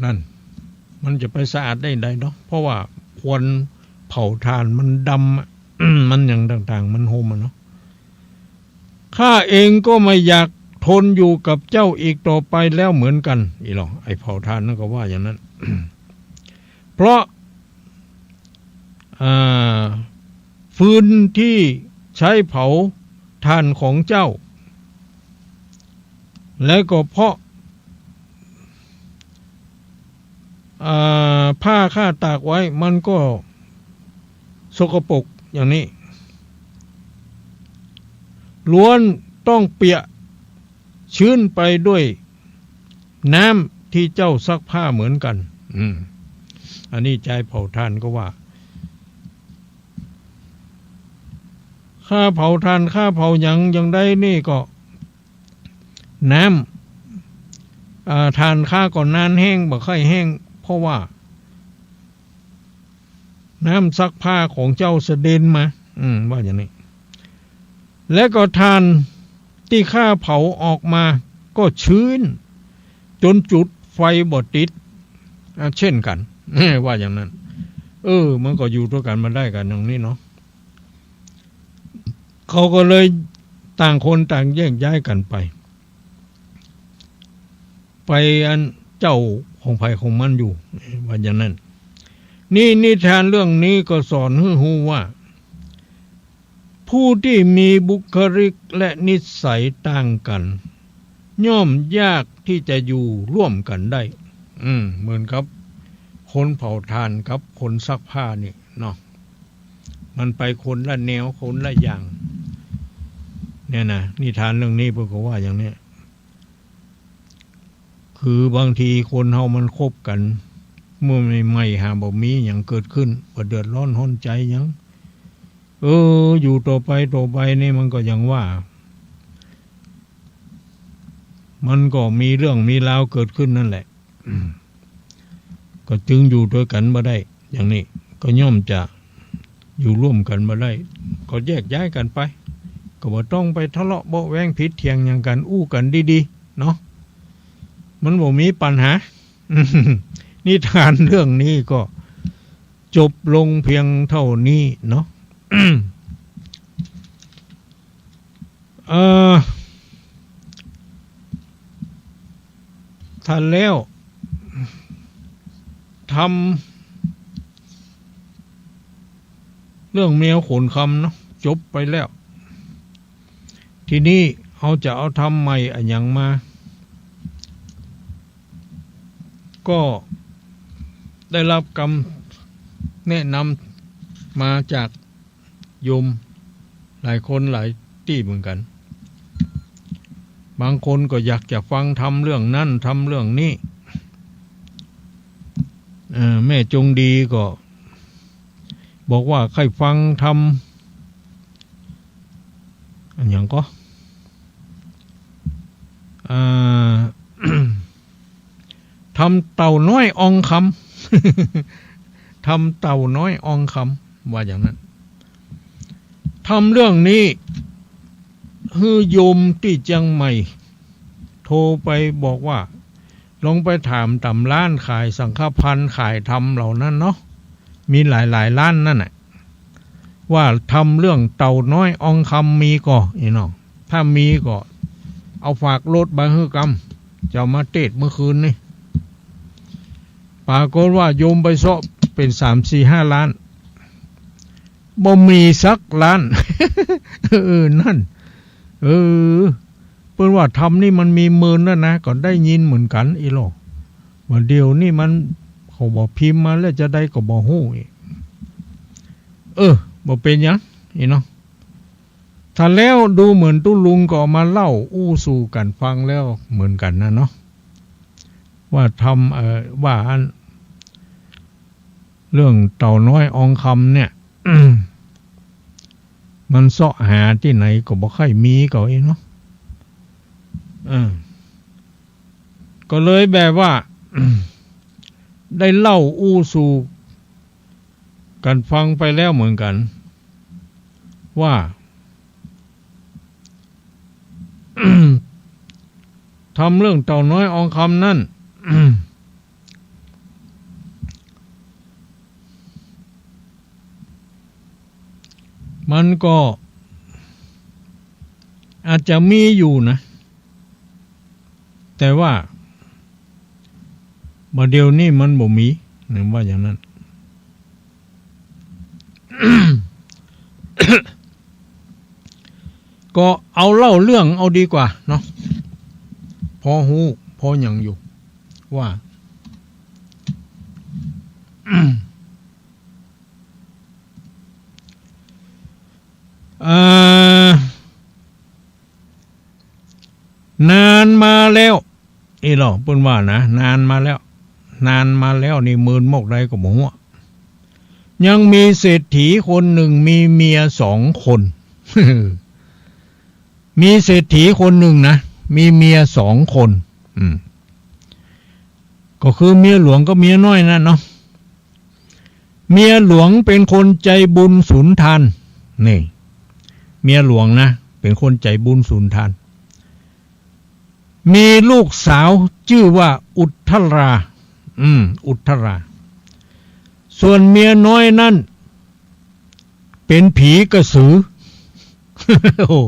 นั่น มันจะไปสะอาดได้ใดเนาะ เพราะว่าควันเผาถ่านมันดำอะ มันหยังต่างๆ มันโฮมอะเนาะ ข้าเองก็ไม่อยากทนอยู่กับเจ้าอีกต่อไปแล้วเหมือนกั๋น อี้หลอ ไอ้เผาถ่านนั้นก็ว่าอย่างนั้น เพราะ อ่า ฟืนตี้ใจ๊เผาถ่านของเจ้า และก็เพราะ อ่า ผ้าข้าตากไว้มันก็สกปรกอย่างนี้ ล้วนต้องเปียกชื้นไปด้วยน้ำที่เจ้าซักผ้าเหมือนกัน อืม อันนี้จายเผาถ่านก็ว่า ข้าเผาถ่าน ข้าเผาหยัง หยังใดนี่ก็ น้ำ อ่า ถ่านข้าก็นานแฮง บ่ใค่แฮง เพราะว่า น้ำซักผ้าของเจ้าเสด็จมา อืม ว่าอย่างนี้ และก็ถ่านตี้ข้าเผาออกมาก็ชื้น จนจุดไฟบ่ติด อ่า เช่นกัน ว่าอย่างนั้น เออ มันก็อยู่ตวยกั๋นบ่ได้กั๋นอย่างนี้เนาะ เขาก็เลยต่างคนต่างแยกย้ายกั๋นไป ไปอันเจ้าของใผของมันอยู่ ว่าอย่างนั้น นี่นิทานเรื่องนี้ก็สอนหื้อฮู้ว่า ผู้ตี้มีบุคลิกและนิสัยต่างกั๋น ย่อมยากตี้จะอยู่ร่วมกั๋นได้ อืม เหมือนกับคนเผาถ่านกับคนซักผ้านี่เนาะ มันไปคนละแนว คนละอย่าง เนี่ยนะ นิทานเรื่องนี้เปิ้นก็ว่าอย่างเนี้ย คือบางทีคนเฮามันคบกั๋นเมื่อใหม่ๆ หาบ่มีหยังเกิดขึ้น บ่เดือดร้อนฮ้อนใจ๋หยัง เออ อยู่ต่อไปต่อไปนี่มันก็อย่างว่า มันก็มีเรื่องมีราวเกิดขึ้นนั่นแหละ อืม ก็จึงอยู่ตวยกั๋นบ่ได้ อย่างนี้ ก็ย่อมจะอยู่ร่วมกั๋นบ่ได้ ก็แยกย้ายกั๋นไป ก็บ่ต้องไปทะเลาะเบาะแว้งผิดเถียงหยังกั๋น อู้กั๋นดีๆ เนาะ มันบ่มีปัญหา นิทานเรื่องนี้ก็จบลงเพียงเท่านี้เนาะ เอ่อ ถ้าแล้ว ธรรมเรื่องแมวขนคำเนาะ จบไปแล้ว ทีนี้เฮาจะเอาธรรมใหม่อะหยังมา ก็ได้รับกำแนะนำมาจากโยมหลายคนหลายตี้เหมือนกั๋น บางคนก็อยากจะฟังธรรมเรื่องนั้น ธรรมเรื่องนี้ เอ่อ แม่จงดีก็บอกว่าใค่ฟังธรรม อะหยังก็ อ่า ธรรมเต่าน้อยอองคำ ธรรมเต่าน้อยอองคำ ว่าอย่างนั้น ธรรมเรื่องนี้ หื้อโยมตี้เจียงใหม่ โทรไปบอกว่า ลองไปถามต๋ามร้านขายสังฆภัณฑ์ ขายธรรมเหล่านั้นเนาะ มีหลายๆ ร้านนั่นน่ะ ว่าธรรมเรื่องเต่าน้อยอองคำมีก่อ อี้น้อง ถ้ามีก็เอาฝากรถมาหื้อกำ จะเอามาเตศน์เมื่อคืนนี่ ปรากฏว่าโยมไปเซาะเป๋นสามสี่ห้าร้าน บ่มีสักร้าน เออ นั่น เออ เปิ้นว่าธรรมนี่มันมีเมินแล้วนะ ก็ได้ยินเหมือนกั๋นอี้ลอ ว่าเดี๋ยวนี้มัน เขาบ่พิมพ์มาแล้วจะใดก็บ่ฮู้อี้ เออ บ่เป๋นหยังอี้เนาะ ถ้าแล้วดูเหมือนตุ๊ลุงก็เอามาเล่าอู้สู่กั๋นฟังแล้วเหมือนกั๋นนะเนาะ ว่าธรรม เอ่อ ว่าอัน เรื่องเต่าน้อยอองคำเนี่ย มันเซาะหาตี้ไหนก็บ่ใค่มีก่ออี้เนาะ เออ ก็เลยแบบว่า ได้เล่าอู้สู่กั๋นฟังไปแล้วเหมือนกั๋น ว่า ธรรมเรื่องเต่าน้อยอองคำนั่น มันก็อาจจะมีอยู่นะ แต่ว่าบ่าเดี่ยวนี้มันบ่มี เนี่ยว่าอย่างนั้น ก็เอาเล่าเรื่องเอาดีกว่าเนาะ อฮู้ พอหยังอยู่ ว่า อ่า นานมาแล้ว อี้ลอ เปิ้นว่านะ นานมาแล้ว นานมาแล้วนี่เมินมอกใดก็บ่ฮู้ ยังมีเศรษฐีคนหนึ่งมีเมียสองคน มีเศรษฐีคนหนึ่งนะ มีเมียสองคน อืม ก็คือเมียหลวงกับเมียน้อยนั่นเนาะ เมียหลวงเป๋นคนใจ๋บุญสุนทาน นี่ เมียหลวงนะ เป๋นคนใจ๋บุญสุนทาน มีลูกสาวจื้อว่าอุทธรา อืม อุทธรา ส่วนเมียน้อยนั้น เป๋นผีกระสือ โอ้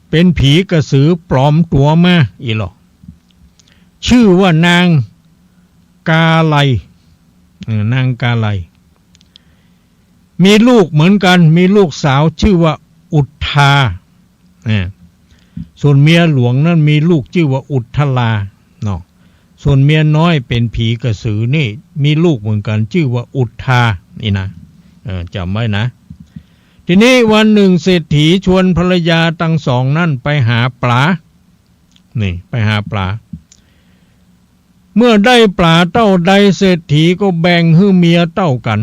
เป๋นผีกระสือปลอมตั๋วมา อี้ลอ จื้อว่านางกาไล เออ นางกาไล มีลูกเหมือนกั๋น มีลูกสาวจื้อว่าอุทธา เออ ส่วนเมียหลวงนั้นมีลูกจื้อว่าอุทธรา เนาะ ส่วนเมียน้อยเป๋นผีกระสือนี่ มีลูกเหมือนกั๋น จื้อว่าอุทธา นี่นะ เออ จ๋ำไว้นะ ทีนี้วันหนึ่งเศรษฐีชวนภรรยาตังสองนั้นไปหาป๋า นี่ ไปหาป๋า เมื่อได้ป๋าเต้าใด เศรษฐีก็แบ่งหื้อเมียเต้ากั๋น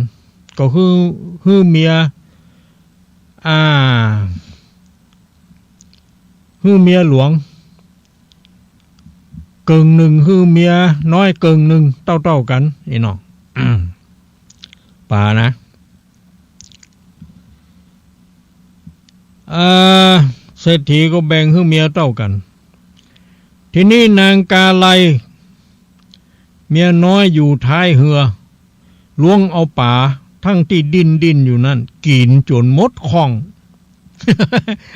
ก็คือ หื้อเมีย อ่า หื้อเมียหลวงเกิ่งนึ่ง หื้อเมียน้อยเกิ่งนึ่ง เต้าๆ กั๋น อี้เนาะ ป๋านะ เอ่อ เศรษฐีก็แบ่งหื้อเมียเต้ากั๋น ทีนี้นางกาไล เมียน้อยอยู่ท้ายเฮือ ล้วงเอาป๋าทั้งตี้ดิ้นๆ อยู่นั้น กิ๋นจ๋นหมดข้อง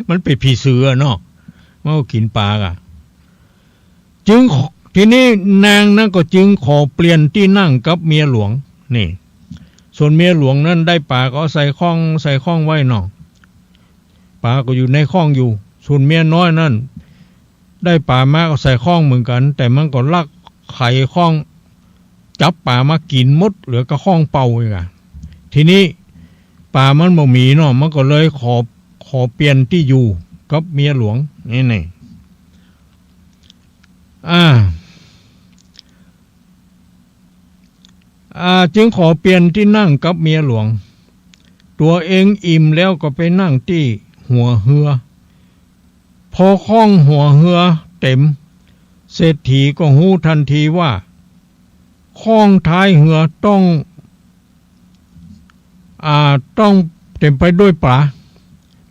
มันเป๋นผีเสือเนาะ มันก็กิ๋นป๋าก่ะ จึงขอ ทีนี้นางนั้นก็จึงขอเปลี่ยนตี้นั่งกับเมียหลวง นี่ ส่วนเมียหลวงนั้นได้ป๋าก็เอาใส่ข้อง ใส่ข้องไว้เนาะ ป๋าก็อยู่ในข้องอยู่ ส่วนเมียน้อยนั้น ได้ป๋ามาก็ใส่ข้องเหมือนกั๋น แต่มันก็ลักไขข้อง จับป๋ามากิ๋นหมด เหลือก็ข้องเปล่าอีกอะ ทีนี้ป๋ามันบ่มีเนาะ มันก็เลยขอ ขอเปลี่ยนตี้อยู่กับเมียหลวง นี่ นี่ อ่า อ่า จึงขอเปลี่ยนตี้นั่งกับเมียหลวง ตั๋วเองอิ่มแล้วก็ไปนั่งตี้หัวเฮือ พอข้องหัวเฮือเต๋ม เศรษฐีก็ฮู้ตันทีว่า ข้องท้ายเฮือต้อง อ่า ต้องเต๋มไปด้วยป๋า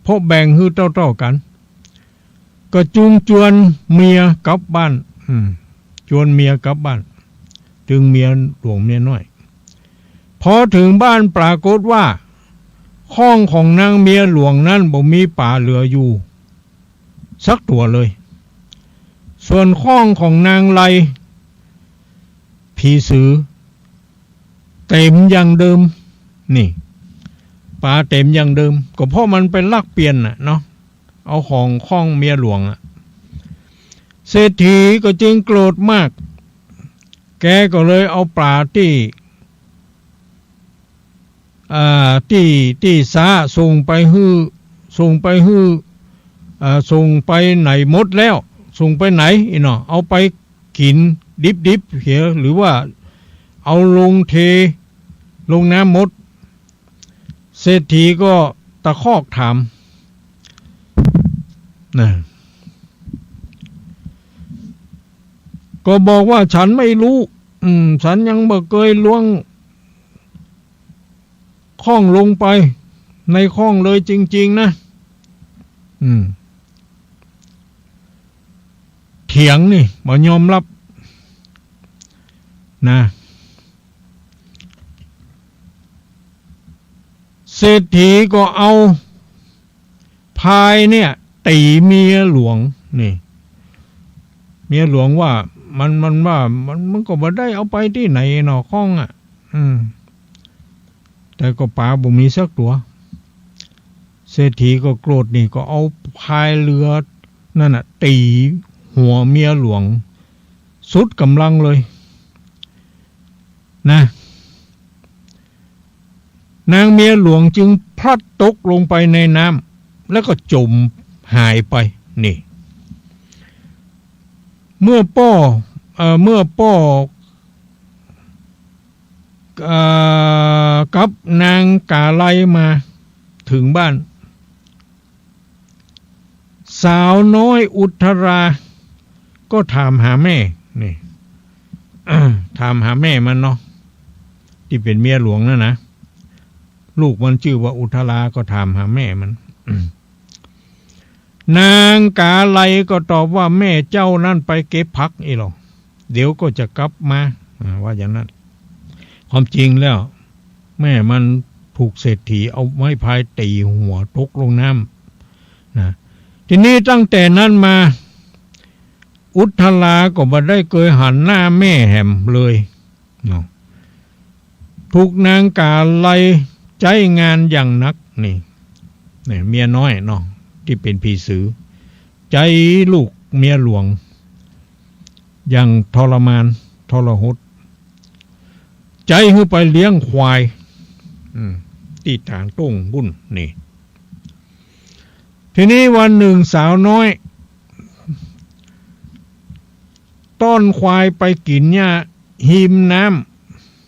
เพราะแบ่งหื้อเต้าๆ กั๋น ก็จึงจวนเมียกลับบ้าน อืม จวนเมียกลับบ้าน ตึงเมียหลวงเมียน้อย พอเถิงบ้านปรากฏว่า ข้องของนางเมียหลวงนั้นบ่มีป๋าเหลืออยู่สักตั๋วเลย ส่วนข้องของนางไล ผีสือ เต๋มอย่างเดิม นี่ ป๋าเต๋มอย่างเดิม ก็เพราะมันไปลักเปลี่ยนน่ะเนาะ เอาของข้องเมียหลวงอะ เศรษฐีก็จึงโกรธมาก แกก็เลยเอาป๋าตี้ อ่า ตี้ ตี้ซาส่งไปหื้อ ส่งไปหื้อ อ่า ส่งไปไหนหมดแล้ว ส่งไปไหนอี้เนาะ เอาไปกิ๋นดิบๆ เหีย หรือว่าเอาลงเท ลงน้ำหมด เศรษฐีก็ตะคอกถาม นะ ก็บอกว่า ฉันไม่รู้ อืม ฉันยังบ่เกยล้วงข้องลงไปในข้องเลยจริงๆ นะ อืม เถียงนี่ บ่ยอมรับ นะ เศรษฐีก็เอาพายเนี่ย ตี๋เมียหลวง นี่ เมียหลวงว่า มัน มันว่า มัน มันก็บ่ได้เอาไปตี้ไหนเนาะ ข้องอะ อืม แต่ก็ป๋าบ่มีสักตั๋ว เศรษฐีก็โกรธนี่ ก็เอาพายเรือนั่นน่ะ ตี๋หัวเมียหลวง สุดก๋ำลังเลยนะ นางเมียหลวงจึงพลัดตกลงไปในน้ำ แล้วก็จมหายไป นี่ เมื่อป้อ เอ่อ เมื่อป้อ เอ่อ กับนางกาไลมาเถิงบ้าน สาวน้อยอุทราก็ถามหาแม่ นี่ ถามหาแม่มันเนาะ ตี้เป๋นเมียหลวงนั่นนะ ลูกมันจื้อว่าอุทรา ก็ถามหาแม่มัน นางกาไลก็ตอบว่า แม่เจ้านั้นไปเก็บผักอี้หล่อ เดี๋ยวก็จะกลับมา อ่า ว่าอย่างนั้น ความจริงแล้ว แม่มันถูกเศรษฐีเอาไม้พายตี๋หัวตกลงน้ำนะ ทีนี้ตั้งแต่นั้นมา อุทราก็บ่ได้เกยหันหน้าแม่แหมเลยเนาะ ถูกนางกาไลใจ๊งานอย่างหนัก นี่ นี่เมียน้อยเนาะ ตี้เป๋นผีสือ ใจ๊ลูกเมียหลวง อย่างทรมานทรหด ใจ๊หื้อไปเลี้ยงควาย อืม ตี้ต๋างโต้งปุ้น นี่ ทีนี้วันหนึ่งสาวน้อย ต้อนควายไปกิ๋นหญ้าฮิมน้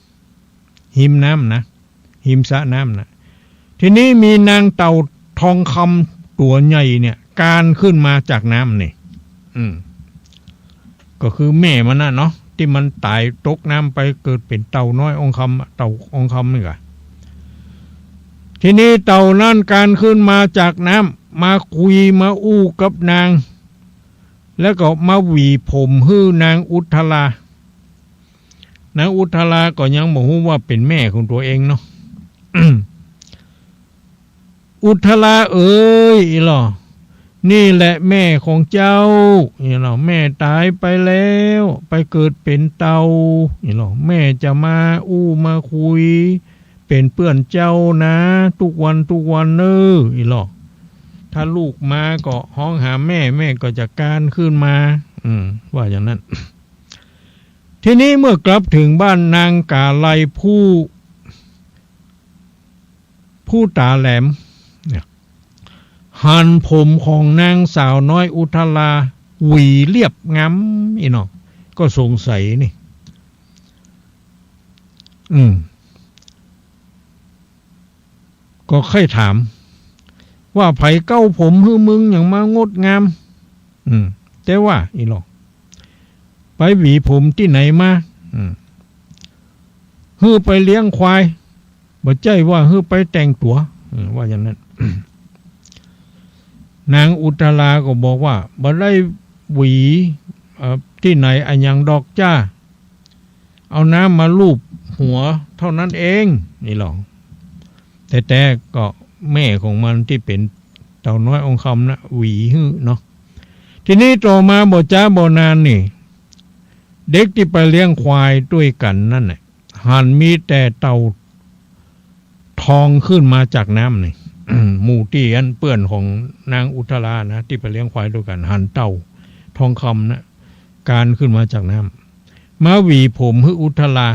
ำ ฮิมน้ำนะ ฮิมสระน้ำนะ ทีนี้มีนางเต่าทองคำตั๋วใหญ่เนี่ย กานขึ้นมาจากน้ำนี่ อืม ก็คือแม่มันน่ะเนาะ ตี้มันต๋ายตกน้ำไปเกิดเป๋นเต่าน้อยองคำอะ เต่าองคำนี่กะ ทีนี้เต่านั้นกานขึ้นมาจากน้ำ มาคุยมาอู้กับนาง แล้วก็มาหวีผมหื้อนางอุทรา นางอุทราก็ยังบ่ฮู้ว่าเป๋นแม่ของตั๋วเองเนาะ อุทราเอ๋ย อี้หล่อ นี่แหละแม่ของเจ้า อี้หล่อ แม่ต๋ายไปแล้ว ไปเกิดเป๋นเต่า อี้หล่อ แม่จะมาอู้มาคุย เป๋นเปื้อนเจ้านะ กู้วันกู้วันเน่อ อี้หล่อ ถ้าลูกมาก็ฮ้องหาแม่ แม่ก็จะกานขึ้นมา อืม ว่าอย่างนั้น ทีนี้เมื่อกลับเถิงบ้าน นางกาไลผู้ ผู้ต๋าแหลมเนี่ย หันผมของนางสาวน้อยอุทราหวีเรียบงาม อี้หนอ ก็สงสัยนี่ อืม ก็ใค่ถาม ว่าใผเก๊าผมหื้อมึงหยังมางดงาม อืม แต่ว่า อี้หลอ ไปหวีผมตี้ไหนมา อืม หื้อไปเลี้ยงควาย บ่ใจ้ว่าหื้อไปแต่งตั๋ว อืม ว่าอย่างนั้น นางอุทราก็บอกว่า บ่ได้หวี เอ่อ ตี้ไหนอะหยังดอกจ้า เอาน้ำมาลูบหัวเท่านั้นเอง อี้หลอ แต่ แต่ก็แม่ของมันตี้เป๋นเต่าน้อยองคำนะ หวีหื้อเนาะ ทีนี้ต่อมาบ่จ๊าบ่นานนี่ เด็กตี้ไปเลี้ยงควายตวยกั๋นนั่นแหละ หันมีแต่เต่าทองขึ้นมาจากน้ำนี่ หมู่ตี้อันเปื้อนของนางอุทรานะ ตี้ไปเลี้ยงควายตวยกั๋น หันเต่าทองคำนะ กานขึ้นมาจากน้ำ มาหวีผมหื้ออุทรา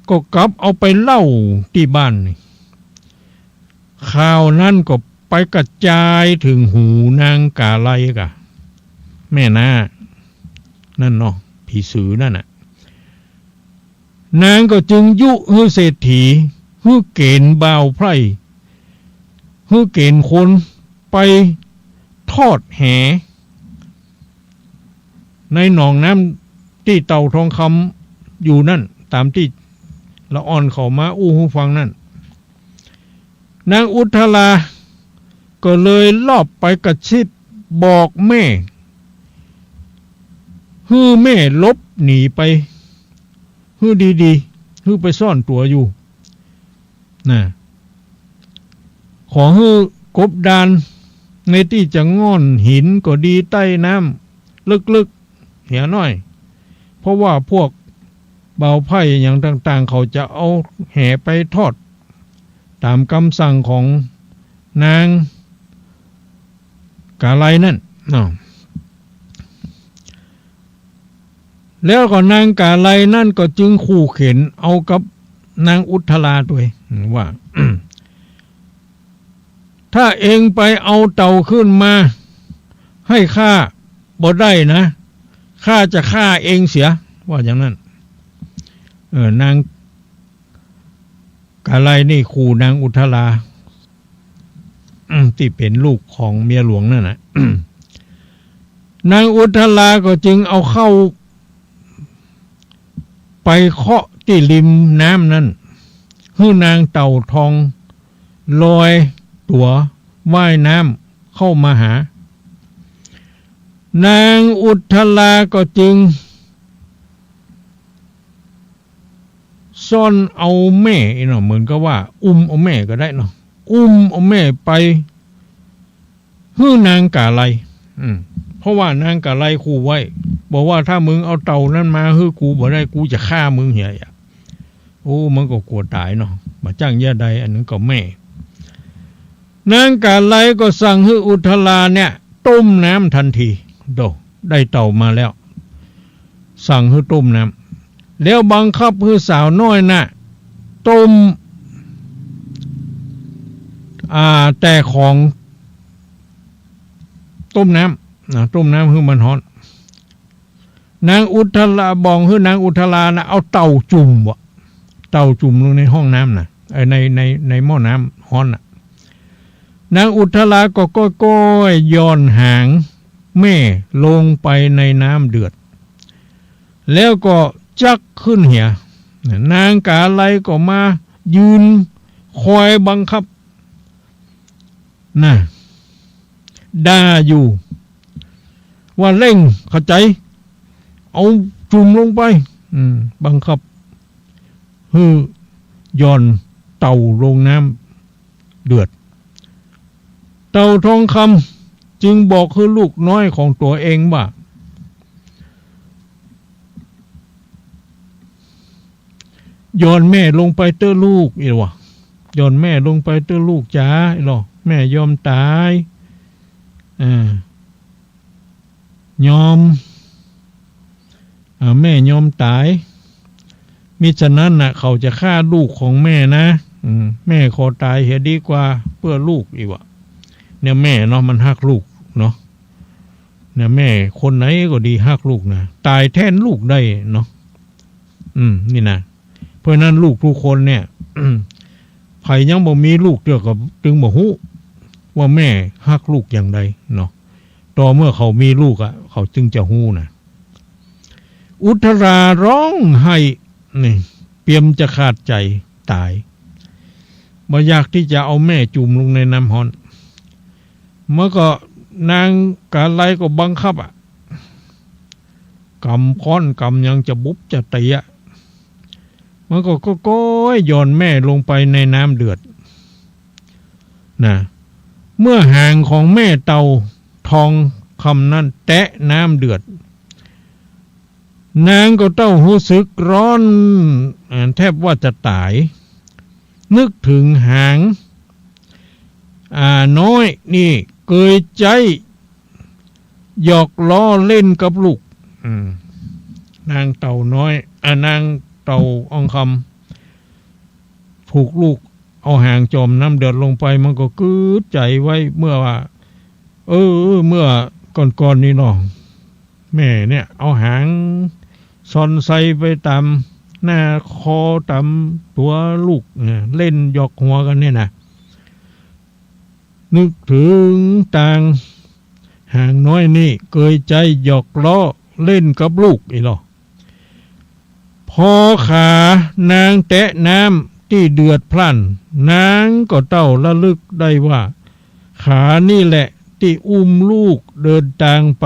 ก็กลับเอาไปเล่าตี้บ้านนี่ ข่าวนั้นก็ไปกระจายเถิงหูนางกาไลก่ะ แม่นาคนั่นเนาะ ผีสือนั่นน่ะ นางก็จึงยุหื้อเศรษฐี หื้อเก๋ณฑ์บ่าวไพร่ หื้อเก๋ณฑ์คนไปทอดแห ในหนองน้ำตี้เต่าทองคำอยู่นั่น ต๋ามตี้ละอ่อนเขามาอู้หื้อฟังนั่น นางอุทราก็เลยลอบไปกระซิบบอกแม่ หื้อแม่หลบหนีไป หื้อดีๆ หื้อไปซ่อนตั๋วอยู่ นะ ขอหื้อกบดานในตี้จะง่อนหินก็ดี ใต้น้ำลึกๆ เหียน้อย เพราะว่าพวกบ่าวไพร่อย่างต่างๆ เขาจะเอาแหไปทอดต๋ามกำสั่งของนางกาไลนั่นเนาะ แล้วก็นางก๋าไลนั่นก็จึงขู่เข็ญเอากับนางอุทาราตวยว่า ถ้าเองไปเอาเต่าขึ้นมาให้ข้าบ่ได้นะ ข้าจะฆ่าเองเสีย ว่าอย่างนั้น เออ นางก๋าไลนี่ขู่นางอุทารา อืม ตี้เป๋นลูกของเมียหลวงนั่นน่ะ นางอุทาราก็จึงเอาเข้า ไปเคาะตี้ริมน้ำนั้น หื้อนางเต่าทองลอยตั๋วว่ายน้ำเข้ามาหา นางอุทาราก็จึง ซ่อนเอาแม่อี้เนาะ เหมือนกับว่าอุ้มเอาแม่ก็ได้เนาะ อุ้มเอาแม่ไปหื้อนางก๋าไล อืม เพราะว่านางก๋าไลขู่ไว้ บอกว่าถ้ามึงเอาเต่านั้นมาหื้อกูบ่ได้ กูจะฆ่ามึงเหียอะ โอ้ มันก็กั๋วต๋ายเนาะ บ่าจ้างเยียะใด อันนั้นก็แม่ นางก๋าไลก็สั่งหื้ออุทาราเนี่ยต้มน้ำทันที โด ได้เต่ามาแล้ว สั่งหื้อต้มน้ำ แล้วบังคับหื้อสาวน้อยน่ะ ต้ม อ่า แต่ของ ต้มน้ำ นะ ต้มน้ำหื้อมันฮ้อน นางอุทารา บอกหื้อนางอุทาราน่ะ เอาเต่าจุ่มว่ะ เต่าจุ่มลงในห้องน้ำน่ะ เอ่อ ใน ใน ในหม้อน้ำฮ้อนน่ะ นางอุทาราก็ก้อยๆ หย่อนหางแม่ลงไปในน้ำเดือด แล้วก็จักขึ้นเหีย นางก๋าไลก็มายืนคอยบังคับ น่ะ ด่าอยู่ ว่าเร่ง เข้าใจ๋ เอาจุ่มลงไป อืม บังคับ หื้อหย่อนเต่าลงน้ำเดือด เต่าทองคำจึงบอกหื้อลูกน้อยของตั๋วเองว่า หย่อนแม่ลงไปเต๊อะลูก อี้หละวะ หย่อนแม่ลงไปเต๊อะลูกจ๋า อี้หละวะ แม่ยอมต๋าย อ่า ยอม อ่า แม่ยอมต๋าย มิฉะนั้นน่ะ เขาจะฆ่าลูกของแม่นะ อืม แม่ขอต๋ายเหียดีกว่าเปื้อลูก อี้หละวะ เนี่ยแม่เนาะ มันฮักลูกเนาะ เนี่ยแม่คนไหนก็ดีฮักลูกนะ ต๋ายแทนลูกได้เนาะ อืม นี่นะ เพราะฉะนั้นลูกทุกคนเนี่ย ใผยังบ่มีลูกเตื้อก็จึงบ่ฮู้ว่าแม่ฮักลูกอย่างใดเนาะ ต่อเมื่อเขามีลูกอะ เขาจึงจะฮู้นะ อุทาราฮ้องไห้นี่ เปียมจะขาดใจ๋ต๋าย บ่อยากตี้จะเอาแม่จุ่มลงในน้ำฮ้อน มันก็นางก๋าไลก็บังคับอะ กำค้อนกำหยังจะบุบจะเตีย มันก็ก้อยๆ หย่อนแม่ลงไปในน้ำเดือด นะ เมื่อหางของแม่เต่าทองคำนั้นแตะน้ำเดือด นางก็เต้าฮู้สึกฮ้อน อ่า แทบว่าจะต๋าย นึกเถิงหาง อ่า น้อยนี่เกยใจ๊หยอกล้อเล่นกับลูก อืม นางเต่าน้อย อ่า นางเต่าอ่องคำ ถูกลูกเอาหางจ่อมน้ำเดือดลงไป มันก็กึ๊ดใจ๋ไว้เมื่อว่า เออ เมื่อก่อนๆ นี่เนาะ แม่เนี่ยเอาหางซ่อนใส่ไปต๋ามหน้าคอต๋ามตั๋วลูกเนี่ย เล่นหยอกหัวกั๋นเนี่ยนะ นึกเถิงตางหางน้อยนี่เกยใจ๊หยอกล้อเล่นกับลูกอี้หละวะ พอขานางแตะน้ำตี้เดือดพล่าน นางก็เต้าระลึกได้ว่า ขานี่แหละตี้อุ้มลูกเดินตางไป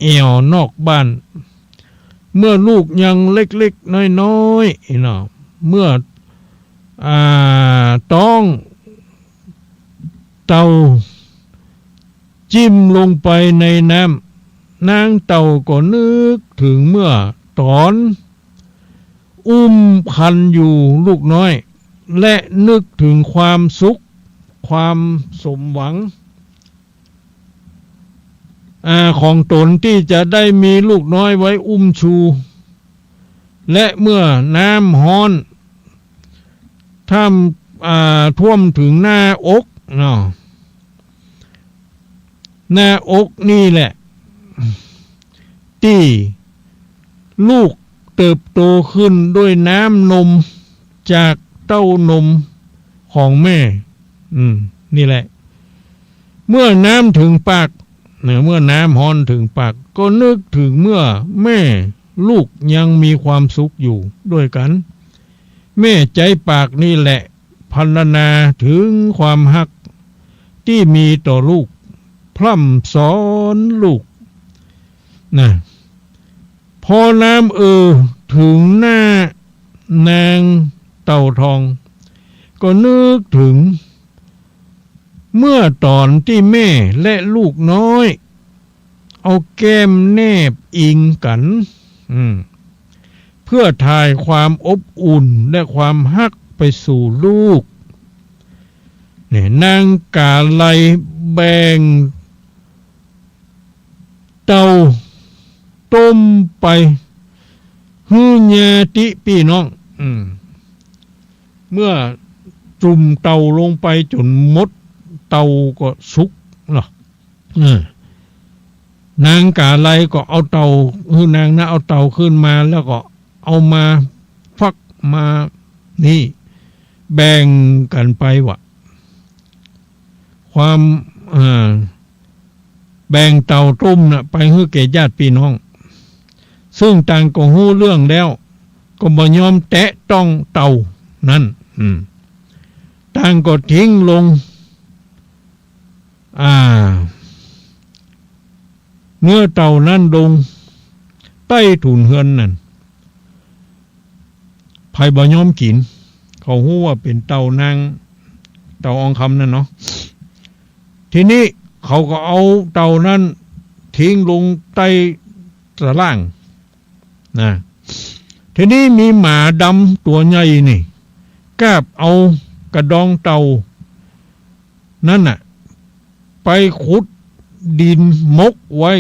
แอ่วนอกบ้าน เมื่อลูกยังเล็กๆ น้อยๆ อี้เนาะ เมื่อ อ่า ต๊องเต่า จิ้มลงไปในน้ำ นางเต่าก็นึกเถิงเมื่อต๋อนอุ้มครรภ์อยู่ลูกน้อย และนึกเถิงความสุข ความสมหวัง อ่า ของตนตี้จะได้มีลูกน้อยไว้อุ้มชู และเมื่อน้ำฮ้อน ถ้ำ อ่า ท่วมถึงหน้าอกเนาะ หน้าอกนี่แหละ ตี้ลูกเติบโตขึ้นด้วยน้ำนมจากเต้านมของแม่ อืม นี่แหละ เมื่อน้ำถึงปาก เนี่ย เมื่อน้ำฮ้อนถึงปาก ก็นึกถึงเมื่อแม่ลูกยังมีความสุขอยู่ด้วยกัน แม่ใจ๊ปากนี่แหละ พรรณนาถึงความฮักตี้มีต่อลูก พร่ำสอนลูก นะ พอน้ำเอ่อถึงหน้านางเต่าทอง ก็นึกถึง เมื่อต๋อนตี้แม่และลูกน้อย เอาแก้มแนบอิงกั๋น อืม เพื่อถ่ายความอบอุ่นและความฮักไปสู่ลูก เนี่ย นางก๋าไลแบ่งเต่าต้มไปหื้อญาติปี้น้อง อืม เมื่อจุ่มเต่าลงไปจ๋นหมด เต่าก็สุกเนาะ เออ นางก๋าไลก็เอาเต่า คือนางนะ เอาเต่าขึ้นมาแล้วก็เอามาฟักมานี่ แบ่งกั๋นไปว่ะ ความ เอ่อ แบ่งเต่าต้มน่ะ ไปหื้อแก่ญาติปี้น้อง ซึ่งต่างก็ฮู้เรื่องแล้ว ก็บ่ยอมแตะต้องเต่านั้น อืม ต่างก็ทิ้งลง อ่า เนื้อเต่านั้นลงใต้ถุนเฮือนนั่น ใผบ่ยอมกิ๋น เขาฮู้ว่าเป๋นเต่านาง เต่าอองคำนั่นเนาะ ทีนี้เขาก็เอาเต่านั้นทิ้งลงใต้ตะล่าง นะ ทีนี้มีหมาดำตั๋วใหญ่นี่ กาบเอากระดองเต่านั้นน่ะ ไปขุดดินหมกไว้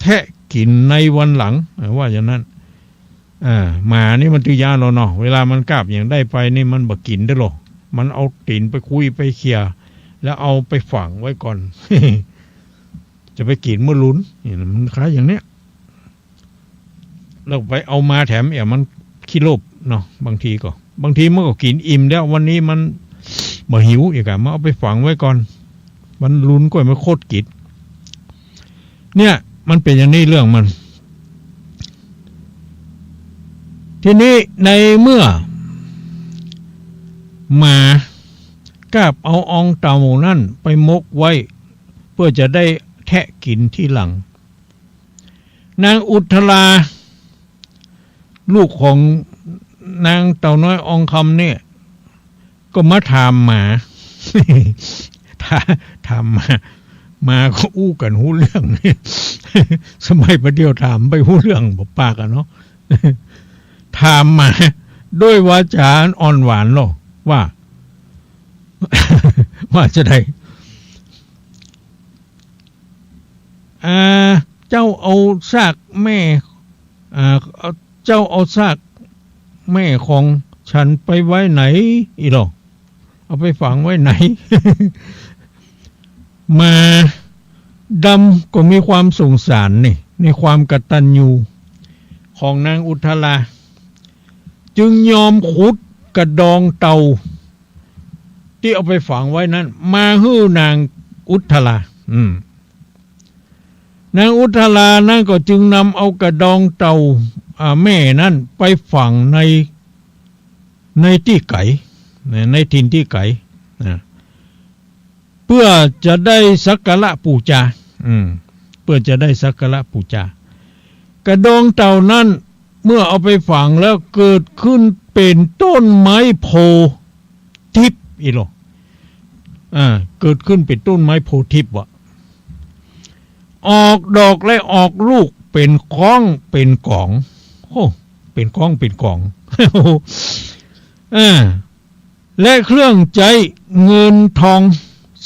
แทะกิ๋นในวันหลัง เออ ว่าอย่างนั้น อ่า หมานี่มันตื้อยาเนาะ เวลามันกาบหยังได้ไปนี่มันบ่กิ๋นเต๊อะหรอ มันเอาตี๋นไปคุยไปเขี่ย แล้วเอาไปฝังไว้ก่อน จะไปกิ๋นเมื่อลุน นี่นะ มันคล้ายอย่างเนี้ย แล้วไปเอามาแถมเอี่ย มันขี้โลภเนาะ บางทีก็ บางทีมันก็กิ๋นอิ่มแล้ว วันนี้มันบ่หิวอีกอะ มันเอาไปฝังไว้ก่อน วันลุนก็มาโคตรกิ๋น เนี่ย มันเป๋นอย่างนี้เรื่องมัน ทีนี้ในเมื่อหมากาบเอาอองเต่านั้นไปหมกไว้ เพื่อจะได้แทะกิ๋นทีหลัง นางอุทรา ลูกของนางเต่าน้อยอองคำเนี่ย ก็มาถามหมา ถา- ถามหมา หมาก็อู้กั๋นฮู้เรื่อง สมัยปะเดี๋ยวถามไปฮู้เรื่องบ่ปากอะเนาะ ถามหมาด้วยวาจ๋าอ่อนหวานเนาะ ว่า ว่าจะใด อ่า เจ้าเอาซากแม่ อ่า เอา- เจ้าเอาซากแม่ของฉันไปไว้ไหน อีหล่อ เอาไปฝังไว้ไหน หมาดำก็มีความสงสารนี่ ในความกตัญญูของนางอุทรา จึงยอมขุดกระดองเต่า ตี้เอาไปฝังไว้นั้น มาหื้อนางอุทรา อืม นางอุทรานั้นก็จึงนำเอากระดองเต่า อ่า แม่นั้นไปฝังใน ในตี้ไก๋ ใน ในถิ่นตี้ไก๋ นะ เพื่อจะได้สักการะปู๋จา อืม เพื่อจะได้สักการะปู๋จา กระดองเต่านั้น เมื่อเอาไปฝังแล้วเกิดขึ้นเป๋นต้นไม้โพธิ์ทิพย์ อีหล่อ อ่า เกิดขึ้นเป๋นต้นไม้โพธิ์ทิพย์ว่ะ ออกดอกและออกลูกเป๋นก้องเป๋นก๋อง โอ้ เป๋นก้องเป๋นก๋อง อ่า และเครื่องใจ๊เงินทอง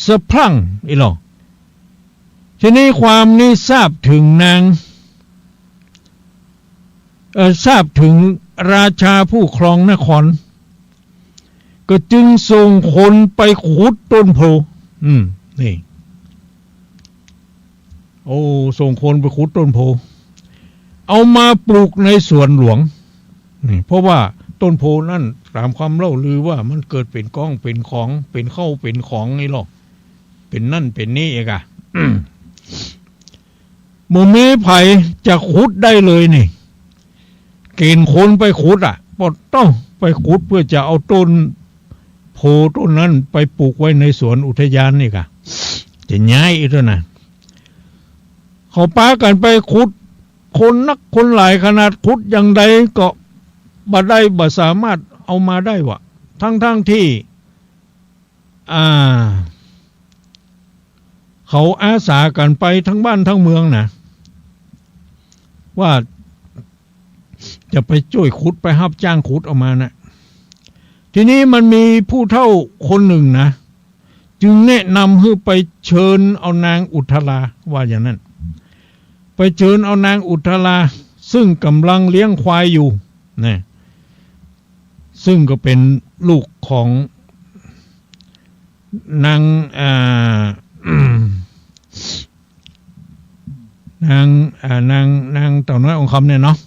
สะพรั่ง อีหล่อ ทีนี้ความนี้ทราบเถิงนาง เอ่อ ทราบเถิงราชาผู้ครองนคร ก็จึงส่งคนไปขุดต้นโพธิ์ อืม นี่ โอ้ ส่งคนไปขุดต้นโพธิ์ เอามาปลูกในสวนหลวง นี่ เพราะว่าต้นโพธิ์นั้นต๋ามความเล่าลือว่ามันเกิดเป๋นก้องเป๋นของ เป๋นเข้าเป๋นของนี่หรอก เป๋นนั่นเป๋นนี่เอกอะ บ่มีใผจะขุดได้เลยนี่ เก๋ณฑ์คนไปขุดอะ บ่ต้องไปขุดเพื่อจะเอาต้นโพธิ์ต้นนั้นไปปลูกไว้ในสวนอุทยานนี่กะ จะย้ายอีกแล้วนะ เขาปากั๋นไปขุด คนนักคนหลายขนาด ขุดอย่างใดก็บ่ได้ บ่สามารถเอามาได้วะ ทั้งๆ ที่ อ่า เขาอาสากั๋นไปทั้งบ้านทั้งเมืองนะ ว่าจะไปจ้วยขุด ไปฮับจ้างขุดเอามานะ ทีนี้มันมีผู้เฒ่าคนหนึ่งนะ จึงแนะนำหื้อไปเชิญเอานางอุทรา ว่าอย่างนั้น ไปเชิญเอานางอุทรา ซึ่งก่ำลังเลี้ยงควายอยู่นะ ซึ่งก็เป๋นลูกของนาง อ่า นาง อ่า นาง นางเต่าน้อยองคำเนี่ยเนาะ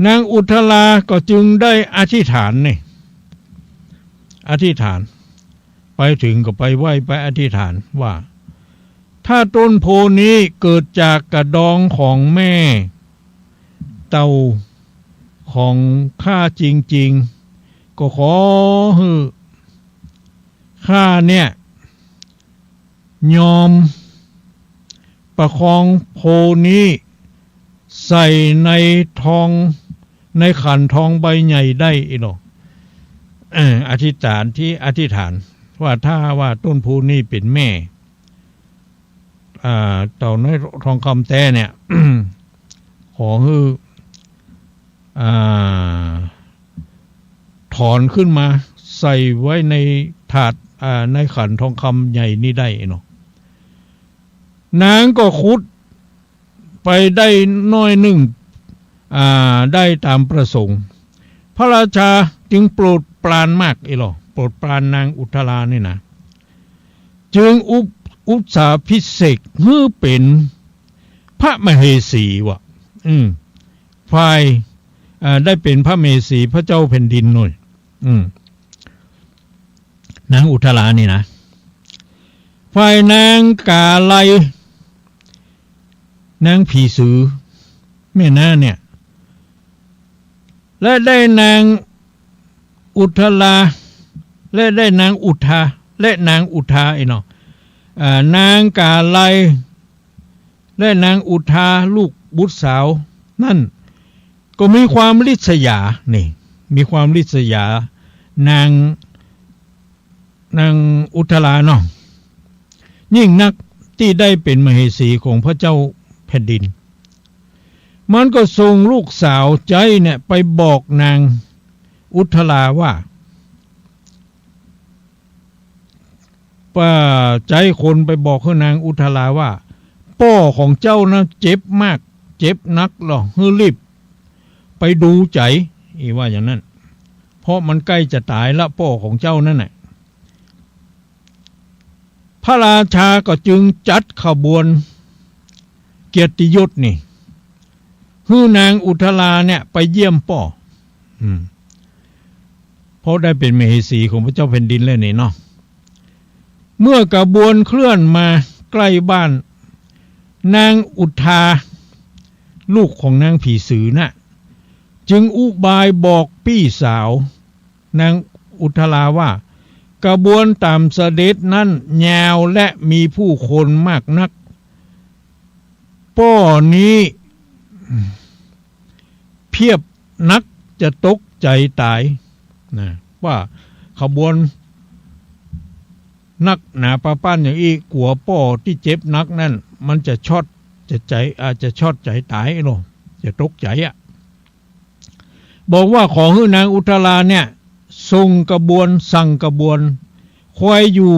นางอุทราก็จึงได้อธิษฐานนี่ อธิษฐาน ไปเถิงก็ไปไหว้ ไปอธิษฐานว่า ถ้าต้นโพธิ์นี้เกิดจากกระดองของแม่เต่าของข้าจริงๆ ก็ขอหื้อข้าเนี่ย ยอมประคองโพธิ์นี้ใส่ในทอง ในขันทองใบใหญ่ได้อีหนอ เออ อธิษฐานตี้อธิษฐานว่าถ้าว่าต้นโพธิ์นี้เป๋นแม่ อ่า เต่าน้อยทองคำแต๊เนี่ย ขอหื้อ อ่า ถอนขึ้นมาใส่ไว้ในถาด อ่า ในขันทองคำใหญ่นี้ได้เนาะ นางก็ขุดไปได้น้อยนึ่ง อ่า ได้ต๋ามประสงค์ พระราชาจึงโปรดปรานมากอีหลอ โปรดปรานนางอุทรานี่นะ จึงอุป อุสสาภิเษกหื้อเป๋นพระมเหสีวะ อืม ฝ่าย อ่า ได้เป๋นพระมเหสีพระเจ้าแผ่นดินโน่น อืม นางอุทรานี่นะ ฝ่ายนางกาไล นางผีสือ แม่น้าเนี่ย และได้นางอุทรา และได้นางอุทา และนางอุทาไอ้เนาะ อ่า นางกาไล และนางอุทาลูกบุตรสาวนั่น ก็มีความริษยา นี่ มีความริษยา นาง นางอุทราเนาะ ยิ่งนักตี้ได้เป๋นมเหสีของพระเจ้าแผ่นดิน มันก็ส่งลูกสาวใจ๊เนี่ยไปบอกนางอุทราว่า ป้าใจ๊คนไปบอกหื้อนางอุทราว่า ป้อของเจ้านะเจ็บมาก เจ็บนักหลอ หื้อรีบไปดูใจ๋ อี้ว่าอย่างนั้น เพราะมันใก้จะต๋ายละ ป้อของเจ้านั่นน่ะ พระราชาก็จึงจัดขบวนเกียรติยศนี่ หื้อนางอุทราเนี่ยไปเยี่ยมป้อ อืม เพราะได้เป๋นมเหสีของพระเจ้าแผ่นดินแล้วนี่เนาะ เมื่อขบวนเคลื่อนมาใกล้บ้าน นางอุทา ลูกของนางผีสือน่ะ จึงอุบายบอกปี้สาว นางอุทราว่า ขบวนต๋ามเสด็จนั้นยาวและมีผู้คนมากนัก ป้อนี้เพียบนักจะตกใจ๋ต๋าย นะ ว่าขบวนนักหนาปาป้านอย่างอี้ กั๋วป้อตี้เจ็บนักนั่น มันจะช็อต จะใจ๋ อาจจะช็อตใจ๋ต๋ายเนาะ จะตกใจ๋อะ บอกว่าขอหื้อนางอุทราเนี่ย ส่งขบวน สั่งขบวน ควายอยู่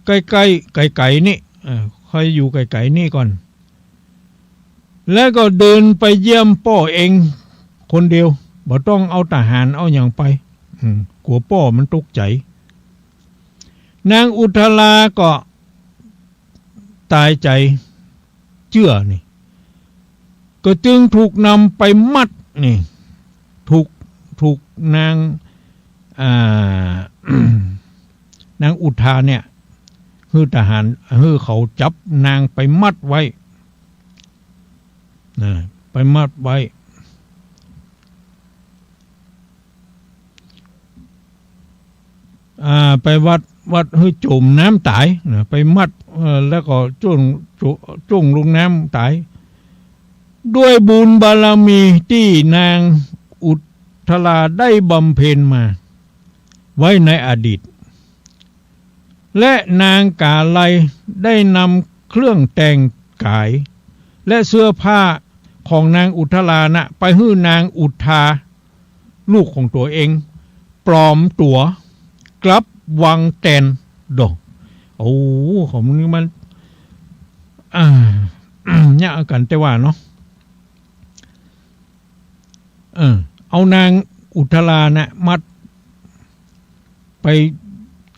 ใก้ๆ ไก๋ๆ นี่ เอ่อ คอยอยู่ไก๋ๆ นี่ก่อน แล้วก็เดินไปเยี่ยมป้อเองคนเดียว บ่ต้องเอาทหารเอาหยังไป อืม กั๋วป้อมันตกใจ๋ นางอุทาราก็ต๋ายใจ๋เจื้อนี่ ก็จึงถูกนำไปมัดนี่ ถูก ถูกนาง อ่า นางอุทาเนี่ย หื้อทหาร หื้อเขาจับนางไปมัดไว้ นะ ไปมัดไว้ อ่า ไปวัด วัดหื้อจ๋มน้ำต๋ายนะ ไปมัด เอ่อ แล้วก็จ้วง จ้วง จ้วงลงน้ำต๋าย ด้วยบุญบารมีตี้นางอุทาราได้บำเพ็ญมาไว้ในอดีต และนางกาไลยได้นำเครื่องแต่งก๋าย และเสื้อผ้าของนางอุทารานะ ไปหื้อนางอุทา ลูกของตั๋วเอง ปลอมตั๋วกลับวังแตนดอก โอ้ ของมึงนี่มัน อ่า ยากกั๋นแต่ว่าเนาะ เออ เอานางอุทารานะ มัดไป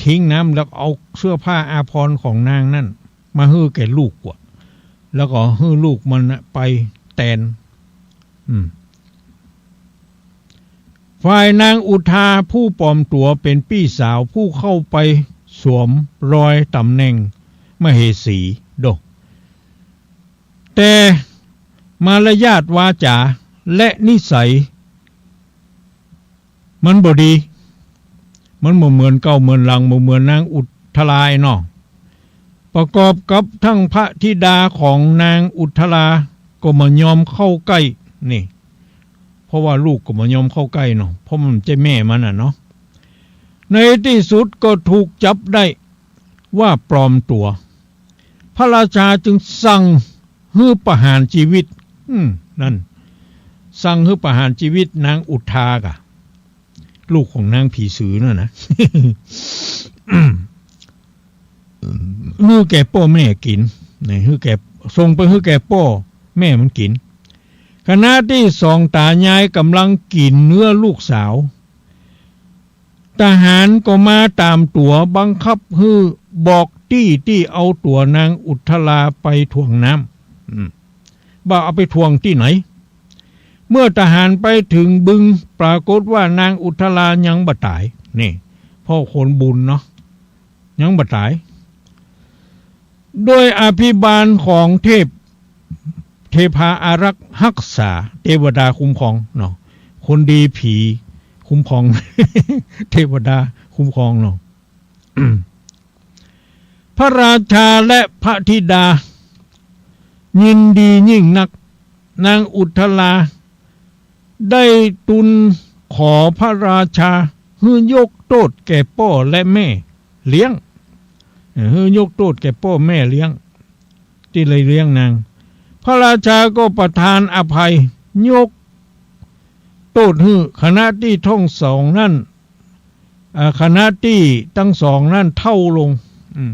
ทิ้งน้ำ แล้วเอาเสื้อผ้าอาภรณ์ของนางนั่น มาหื้อแก่ลูกกั๋ว แล้วก็หื้อลูกมันนะไปแตน อืม ฝ่ายนางอุทาผู้ปลอมตั๋วเป๋นปี้สาวผู้เข้าไปสวมรอยต๋ำแหน่งมเหสีดอก แต่มารยาทวาจาและนิสัย มันบ่ดี มันบ่เหมือนเก่าเหมือนหลัง บ่เหมือนนางอุทาราเนาะ ประกอบกับทั้งพระธิดาของนางอุทาราก็บ่ยอมเข้าใก้ นี่ เพราะว่าลูกก็บ่ยอมเข้าใก้เนาะ เพราะมันบ่ใจ้แม่มันน่ะเนาะ ในตี้สุดก็ถูกจับได้ว่าปลอมตั๋ว พระราชาจึงสั่งหื้อประหารจีวิต อืม นั่น สั่งหื้อประหารจีวิตนางอุทากะ ลูกของนางผีสือนั่นนะ หื้อแก่ป้อแม่กิ๋น นี่ หื้อแก่ ส่งไปหื้อแก่ป้อแม่มันกิ๋น ขณะตี้สองต๋ายายก่ำลังกิ๋นเนื้อลูกสาว ทหารก็มาต๋ามตั๋ว บังคับหื้อบอกตี้ตี้เอาตั๋วนางอุทาราไปถ่วงน้ำ อืม บ่าเอาไปถ่วงตี้ไหน เมื่อทหารไปเถิงบึง ปรากฏว่านางอุทารายังบ่ต๋าย นี่ พ่อคนบุญเนาะ ยังบ่ต๋าย โดยอภิบาลของเทพ เทพาอารักษ์ฮักษา เตวดาคุ้มครองเนาะ คนดีผีคุ้มครอง เตวดาคุ้มครองเนาะ พระราชาและพระธิดายินดียิ่งนัก นางอุทาราได้ทูลขอพระราชาหื้อยกโต้ษแก่ป้อและแม่เลี้ยง เออ หื้อยกโต้ษแก่ป้อแม่เลี้ยง ตี้ได้เลี้ยงนาง พระราชาก็ประทานอภัย ยกโต้ษหื้อ ขณะตี้ทั้งสองนั้น อ่า ขณะตี้ทั้งสองนั้นเฒ่าลง อืม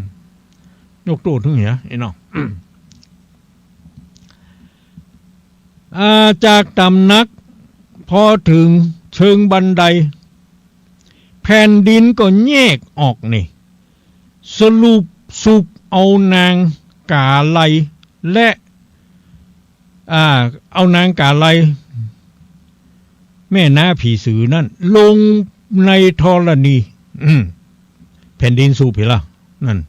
ยกโต้ษหื้อเหีย ไอ้น้อง อ่า จากต๋ำหนัก พอเถิงเชิงบันได แผ่นดินก็แยกออกนี่ สรุปสูบเอานางกาไลยและ อ่า เอานางกาไลย แม่น้าผีสือนั่น ลงในธรณี อืม แผ่นดินสูบเหียละ นั่น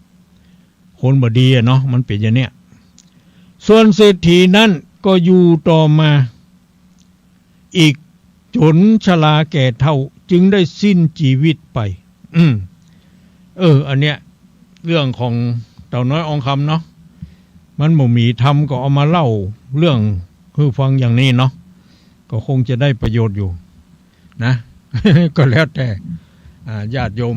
คนบ่ดีอะเนาะ มันเป๋นอย่างเนี้ย ส่วนเศรษฐีนั้นก็อยู่ต่อมาอีก จ๋นชราแก่เฒ่า จึงได้สิ้นจีวิตไป อืม เออ อันเนี้ย เรื่องของเต่าน้อยอองคำเนาะ มันบ่มีธรรมก็เอามาเล่าเรื่องหื้อฟังอย่างนี้เนาะ ก็คงจะได้ประโยชน์อยู่นะ ก็แล้วแต่ อ่า ญาติโยม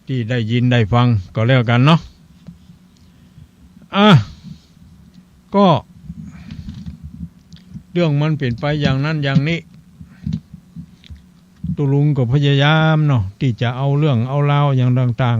ตี้ได้ยินได้ฟังก็แล้วกั๋นเนาะ อ่ะ ก็เรื่องมันเป๋นไปอย่างนั้นอย่างนี้ ตุ๊ลุงก็พยายามเนาะ ตี้จะเอาเรื่องเอาราวอย่างต่าง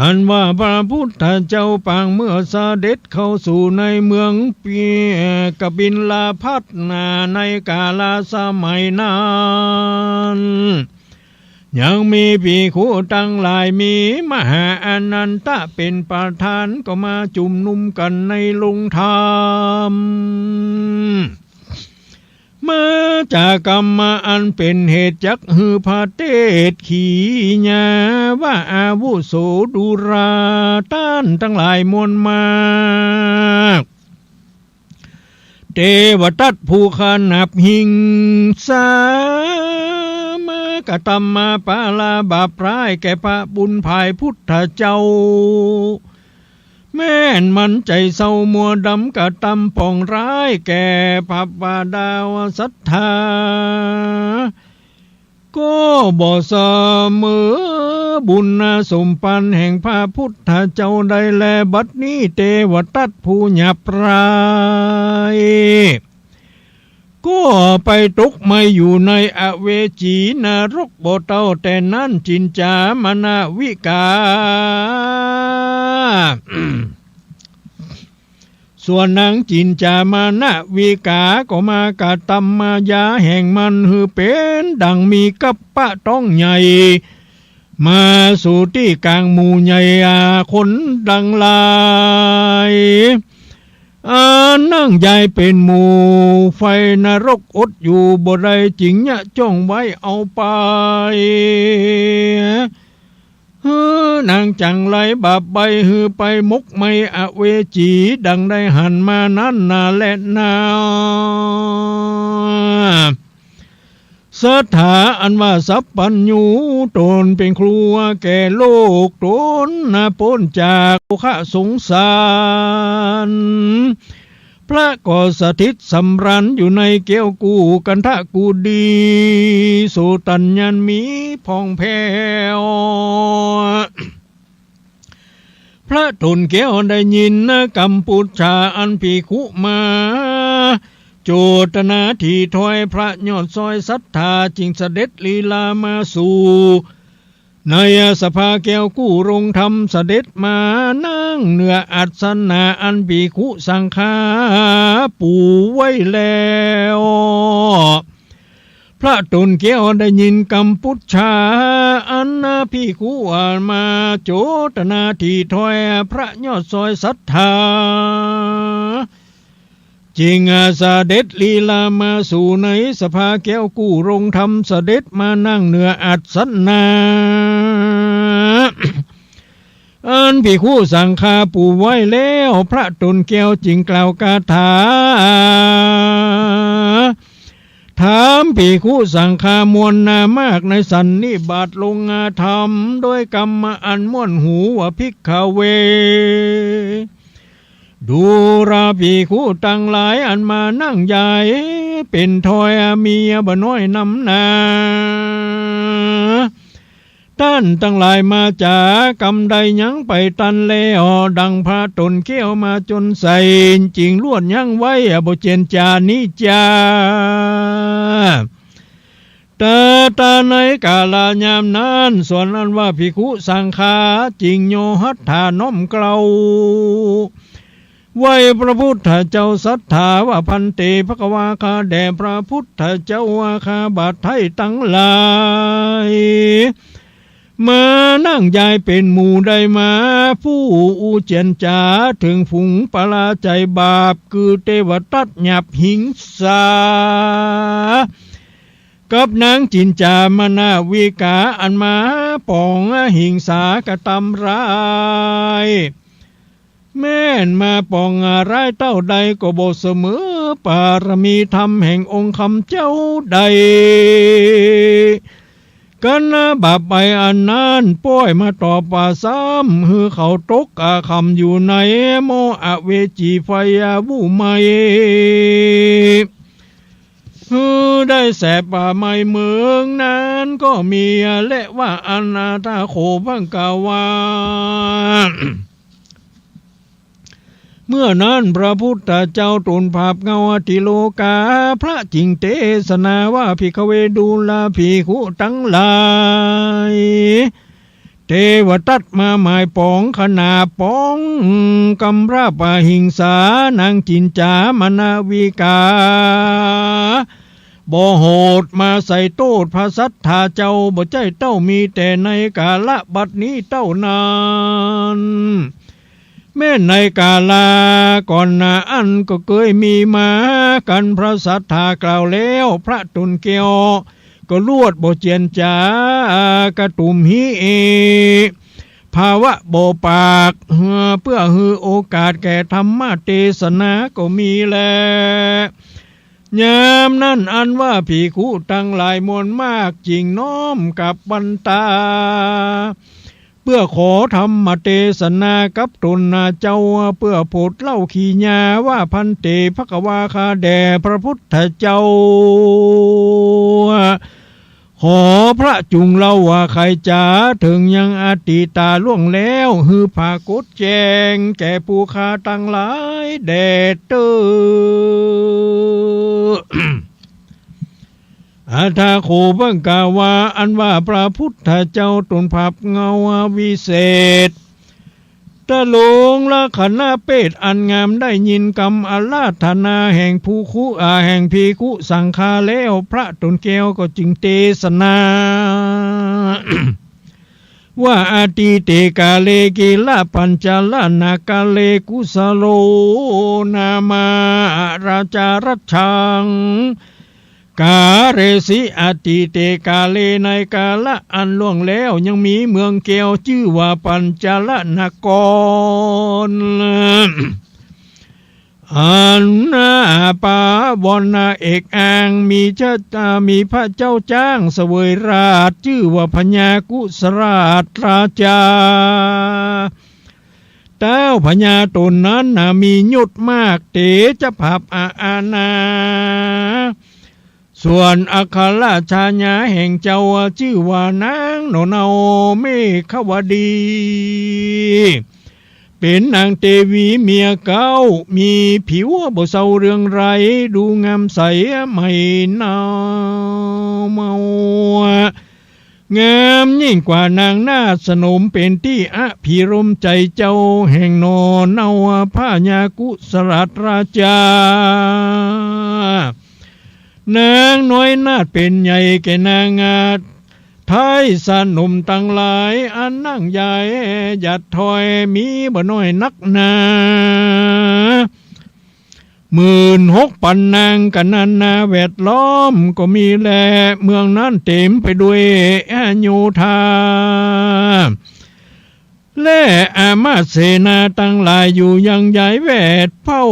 อันว่าพระพุทธเจ้าปางเมื่อเสด็จเข้าสู่ในเมืองปี กบิลพัสสน์นา ในกาลสมัยนั้น ยังมีภิกขุตังหลาย มีมหาอานันทะเป๋นประธาน ก็มาจุมนุมกั๋นในโฮงธรรม มาจากกรรมอันเป๋นเหตุจักหื้อพระเถรขีญาว่าอาวุโสดูรา ต้านตังหลายมวลมาก เตวทัตผู้ขนาบหิงสา มากระตำมาปาราบาปร้ายแก่พระบุญภายพุทธเจ้า แม่นมันใจ๋เศร้ามัวดำกระตำป่องร้ายแก่พระบรรดาศรัทธา ก็บ่เสมอบุญสมปันแห่งพระพุทธเจ้าได้แล บัดนี้เตวทัตผู้หยาบร้าย ก็ไปตกไหม้อยู่ในอเวจีนรกบ่เต้าแต่นั้น จินจามนวิกา ส่วนนางจินจามนวิกาก็มากระตำมายาแห่งมันหื้อเป๋นดั่งมีกัปปะต๊องใหญ่ มาสู่ตี้กลางหมู่ใหญ่อาคนตังหลาย อันนั่งยายเป๋นหมู่ไฟนรกอดอยู่บ่ได้ จึงเยียะจ้องไว้เอาไป หื้อนางจั่งไร้บาปใบ้หื้อไปหมกไหม้อเวจีดังได้หันมานั้นนาแลนา ศรัทธาอันว่าสัพพัญญูต๋นเป๋นครูแก่โลก ต๋นนาป๊นจากโศกสงสาร พระก็สถิตสำราญอยู่ในแก้วกู้คันธกุฏี โสตัญญามีพ่องแผ้ว พระต๋นแก้วได้ยินกำปุจฉาอันภิกขุมา โจทนาตี้ถ้อยพระยอดซ้อยศรัทธา จึงเสด็จลีลามาสู่ ในสภาแก้วกู้โฮงธรรม เสด็จมานั่งเหนืออาสนะอันภิกขุสังฆาปูไว้แล้ว พระตูนแก้วได้ยินกำปุจฉาอันภิกขุมาโจตนาตี้ถ้อยพระยอดซอยศรัทธา จึงเสด็จลีลามาสู่ในสภาแก้วกู้โรงธรรม เสด็จมานั่งเหนืออัสสนะ อันภิกขุสังฆาปูไว้แล้ว พระตูนแก้วจึงกล่าวคาถา ถามภิกขุสังฆามวลนามากในสันนิบาตลงธรรม โดยกำอันม่วนหูว่า ภิกขเว ดูราภิกขุตังหลายอันมานั่งใหญ่เป๋นถ้อยมีบ่น้อยนำนา ต้านตังหลายมาจ๋ากำใดยังไปตันแล้ว ดังพระตูนแก้วมาจ๋นใส จึงลวดยั้งไว้บ่เจียนจ๋านี้จา แต่ตราในกาลยามนั้น ส่วนอันว่าภิกขุสังฆาจึงโยหัตถาน้อมเกล้า ไหว้พระพุทธเจ้าศรัทธาว่า ภันเต ภควา ข้าแด่พระพุทธเจ้าว่า ข้าบาทไท้ตังหลาย มานั่งใหญ่เป๋นหมู่ได้มา ผู้อู้เจียนจ๋าเถิงฝูงปราจัยบาป คือเตวตัตหยาบหิงสา กับนางจินจ๋ามนาวิกาอันมาป๋องหิงสากระตำร้าย แม่นมาป๋องร้ายเต้าใดก็บ่เสมอปารมีธรรมแห่งองค์คำเจ้าใด กันบาปไปอันนั้น ป้อยมาต่อไปซ้ำ หื้อเขาตกอาคำอยู่ในหม้ออเวจีไฟอาวุไหม้ หื้อได้แสบป่าไหม้เมืองนั้นก็มี และว่าอันนาถาโขบังกาว่า เมื่อนั้นพระพุทธเจ้าตนผาบเงาอติโลกา พระจึงเตสนาว่า ภิกขเว ดูราภิกขุตังหลาย เตวตัตมาหมายป๋องขนาป๋องกำราบอหิงสานางจินจ๋ามนาวิกา บ่โหดมาใส่โต้ษพระศรัทธาเจ้า บ่ใจ้เต้ามีแต่ในกาละบัดนี้เต้านั้น แม้ในกาละก่อนหน้าอั้นก็เกยมีมา กันพระศรัทธากล่าวแล้ว พระตูนแก้วก็ลวดบ่เจียนจ๋ากระตุ้มหิ ภาวะบ่ปาก เพื่อหื้อโอกาสแก่ธรรมเตสนาก็มีแล ยามนั้นอันว่าภิกขุตังหลายมวลมากจึงน้อมกราบบันตา เพื่อขอธรรมเตสนากับตนนาเจ้า เพื่อโผดเล่าขีญาว่า ภันเต ภควา ข้าแด่พระพุทธเจ้า ขอพระจุงเล่าว่า ใคจ๋าเถิงยังอติตาล่วงแล้ว หื้อผากฏแจ้งแก่ผู้ข้าตังหลายแด่เต๊อะ อัฏฐโขบังกาว่า อันว่าพระพุทธเจ้าตนผาบเงาวิเศษ ตะโลงละคณะเปตอันงามได้ยินกำอาราธนาแห่งผู้คุ อ่า แห่งภิกขุสังฆาแล้ว พระตนแก้วก็จึงเตสนา ว่า อตีเตกาเล กิลปัญจลนกาเล กุสโล นามา ราชารัชชัง กาเรสิ อตีเตกาเล ในกาละอันล่วงแล้วยังมีเมืองแก้วจื้อว่าปัญจลนกร อันนาปาวรนาเอกอ้าง มีเจ้า มีพระเจ้าจ๊างเสวยราชย์จื้อว่าพญากุสราชราชา เต้าพญาตนนั้นนามียศมาก เตจะผาบอาอาณา ส่วนอัครราชญาแห่งเจ้าจื้อว่านางหน่อเนาเมขวดี เป๋นนางเตวีเมียเก๊า มีผิวบ่เซาเรืองไร้ ดูงามใสไม่เนาเมา งามยิ่งกว่านางนาฏสนม เป๋นตี้อภิรมย์ใจ๋เจ้าแห่งหน่อเนาพญากุสราชราชา นางน้อยนาฏเป๋นใหญ่แก่นางไทยสนมตังหลาย อันนั่งยายหยัดถอยมีบ่น้อยนักหนา หมื่นหกปันนาง กั๋นนานาแวดล้อมก็มีแล เมืองนั้นเต๋มไปด้วยโยธา และอามาตย์เสนาตังหลายอยู่ยังยายแวดเฝ้า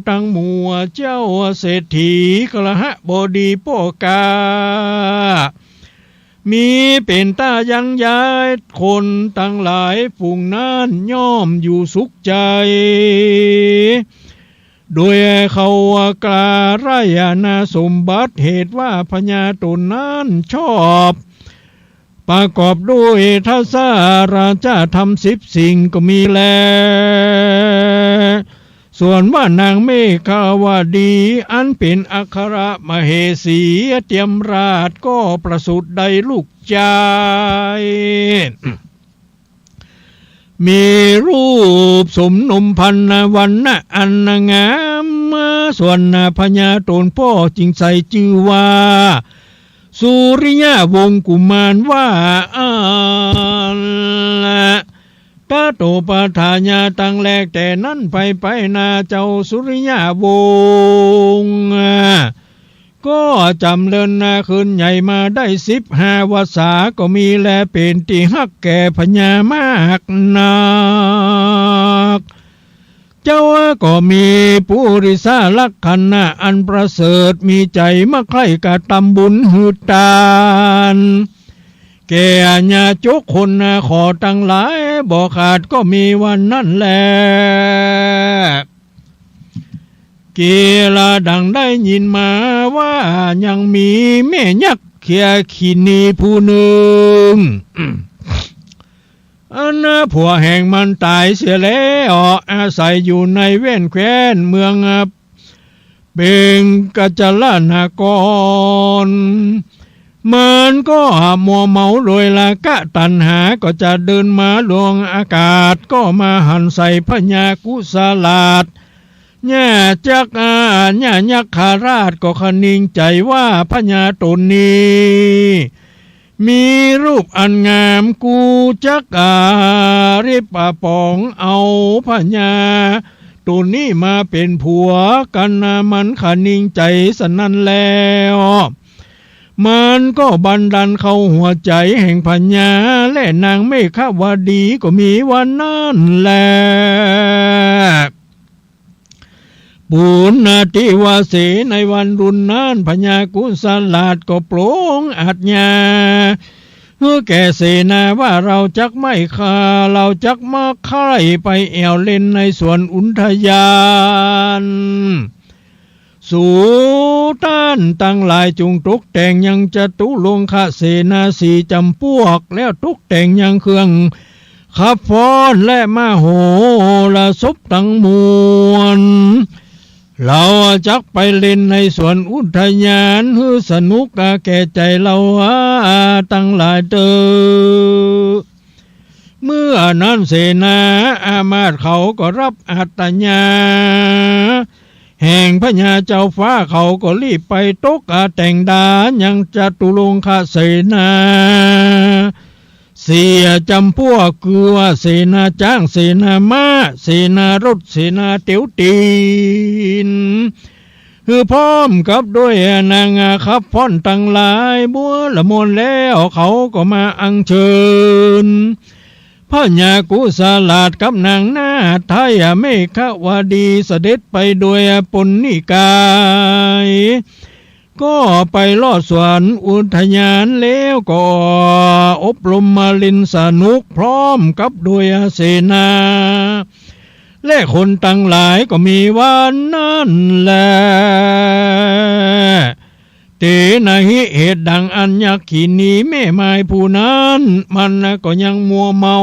ตังหมู่เจ้าเศรษฐี คฤหบดีป้อก๋า มีเป๋นต้ายังยาย คนตังหลายฝูงนั้นย่อมอยู่สุขใจ๋ โดยเขากล้าไร้นาสมบัติ เหตุว่าพญาต๋นนั้นชอบ ประกอบด้วยทัสสะราชธรรมสิบสิ่งก็มีแล ส่วนว่านางเมขาวดี อันเป๋นอัครมเหสีเตรียมราชก็ประสูติได้ลูกจาย มีรูปสมนมพันธุ์วรรณะอันงาม ส่วนพญาต๋นป้อจึงใส่จื้อว่า สุริยวงศ์กุมารว่าอั้น ตะโตปะทาญา ตั้งแลแต่นั้นไปไปนาเจ้าสุริยวงศ์ ก็จ๋ำเริญนาขึ้นใหญ่มาได้สิบห้าวรรษา ก็มีแลเป๋นตี้ฮักแก่พญามากนัก เจ้าก็มีปุริสลักษณะอันประเสริฐ มีใจ๋มักใคร่กระตำบุญหื้อตาน แก่ยากจนคนขอตังหลายบ่ขาด ก็มีวันนั้นแล เกลาดังได้ยินมาว่ายังมีแม่ยักษ์เขียขินีผู้นึ่ง อันผัวแห่งมันต๋ายเสียแล้ว อาศัยอยู่ในแว่นแคว้นเมืองเบงกจลนคร มันก็มัวเมาโดยราคะตัณหา ก็จะเดินมาล่วงอากาศ ก็มาหันใส่พญากุสลาด ยาจักอา ยายักขราชก็คะนิงใจ๋ว่าพญาต๋นนี้ มีรูปอันงาม กูจักอาริบประป๋องเอาพญาต๋นนี้มาเป๋นผัวกั๋น มันคะนิงใจ๋สะนั้นแล้ว มันก็บันดาลเข้าหัวใจ๋แห่งพญาและนางเมขาวดี ก็มีวันนั้นแล ปุณณทิวาเส ในวันรุ่นนั้น พญากุสลาดก็ปรงอาจญาหื้อแก่เสนาว่า เราจักไม่ฆ่า เราจักมักใคร่ไปแอ่วเล่นในสวนอุทยาน สูต้านตังหลายจงตกแต่งยังจตุรงคเสนาสี่จ๋ำปวก แล้วตกแต่งยังเครื่องขับฟ้อนและมโหรสพตังมวล เราจักไปเล่นในสวนอุทยานหื้อสนุกแก่ใจ๋เราตังหลายเต๊อะ เมื่อนั้นเสนาอามาตย์เขาก็ฮับอาตญาแห่งพญาเจ้าฟ้า เขาก็รีบไปตกแต่งดายังจตุรงคเสนาสี่จ๋ำปวก คือว่าเสนาจ๊าง เสนาม้า เสนารถ เสนาเตียวตี๋น คือพร้อมกับด้วยนางขับฟ้อนตังหลาย บัวละมวลแล้วเขาก็มาอัญเชิญพญากุสลาดกับนางนาฏไทยเมขาวดีเสด็จไปโดยปณณนิกาย ก็ไปฮอดสวนอุทยานแล้วก็อบรมมาเล่นสนุกพร้อมกับด้วยเสนา และคนตังหลายก็มีวันนั้นแล เตนะหิ เหตุดังอันยักขินีแม่ม่ายผู้นั้น มันก็ยังมัวเมา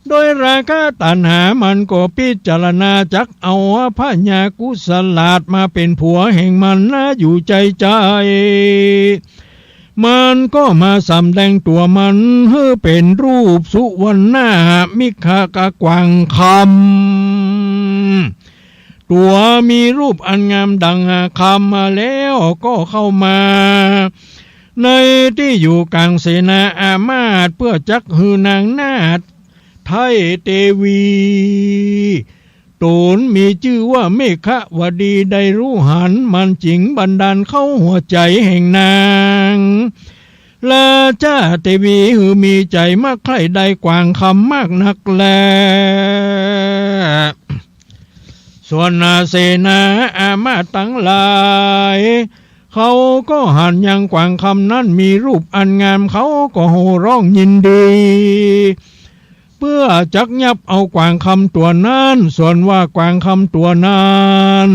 โดยราคะตัณหา มันก็พิจารณาจักเอาพญากุสลาดมาเป๋นผัวแห่งมันนาอยู่ใจ๋ใจ๋ มันก็มาสำแดงตั๋วมันหื้อเป๋นรูปสุวรรณะมิขกะกว่างคำ ตั๋วมีรูปอันงามดังคำมาแล้ว แล้วก็เข้ามาในตี้อยู่ก๋างเสนาอามาตย์ เปื้อจักหื้อนางนาฏไท้เตวี ต๋นมีจื้อว่าเมขวดีได้ฮู้หัน มันจึงบันดาลเข้าหัวใจ๋แห่งนางราชาเตวี หื้อมีใจ๋มักใคร่ได้กวางคำมากนักแล ส่วนเสนาอามาตย์ตังหลาย เขาก็หันยังกวางคำนั้นมีรูปอันงาม เขาก็โห่ฮ้องยินดี เปื้อจักยับเอากวางคำตั๋วนั้น ส่วนว่ากวางคำตั๋วนั้น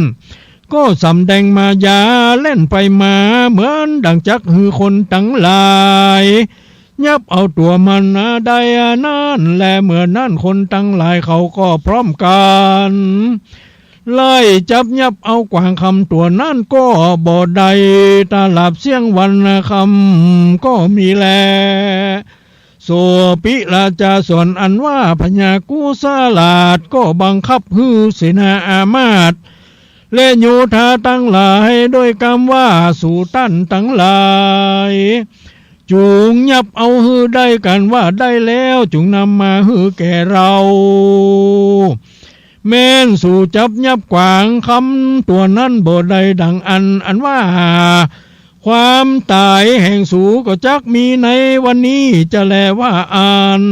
ก็สำแดงมายาแล่นไปมา เหมือนดังจักหื้อคนตังหลาย ยับเอาตั๋วมันได้นั้นแล เมื่อนั้นคนตังหลายเขาก็พร้อมกั๋น ไล่จับยับเอากวางคำตั๋วนั้นก็บ่ได้ ตลาบเสี้ยงวันค่ำก็มีแล โสปิราชา ส่วนอันว่าพญากุสลาดก็บังคับหื้อเสนาอามาตย์ และโยธาตังหลาย โดยกำว่า สูต้านตังหลาย จุ่งยับเอาหื้อได้ กั๋นว่าได้แล้ว จุ่งนำมาหื้อแก่เฮา แม้นสูจับยับกวางคำตั๋วนั้นบ่ได้ดังอั้น อันว่าความต๋ายแห่งสูก็จักมีในวันนี้จะแล ว่าอั้น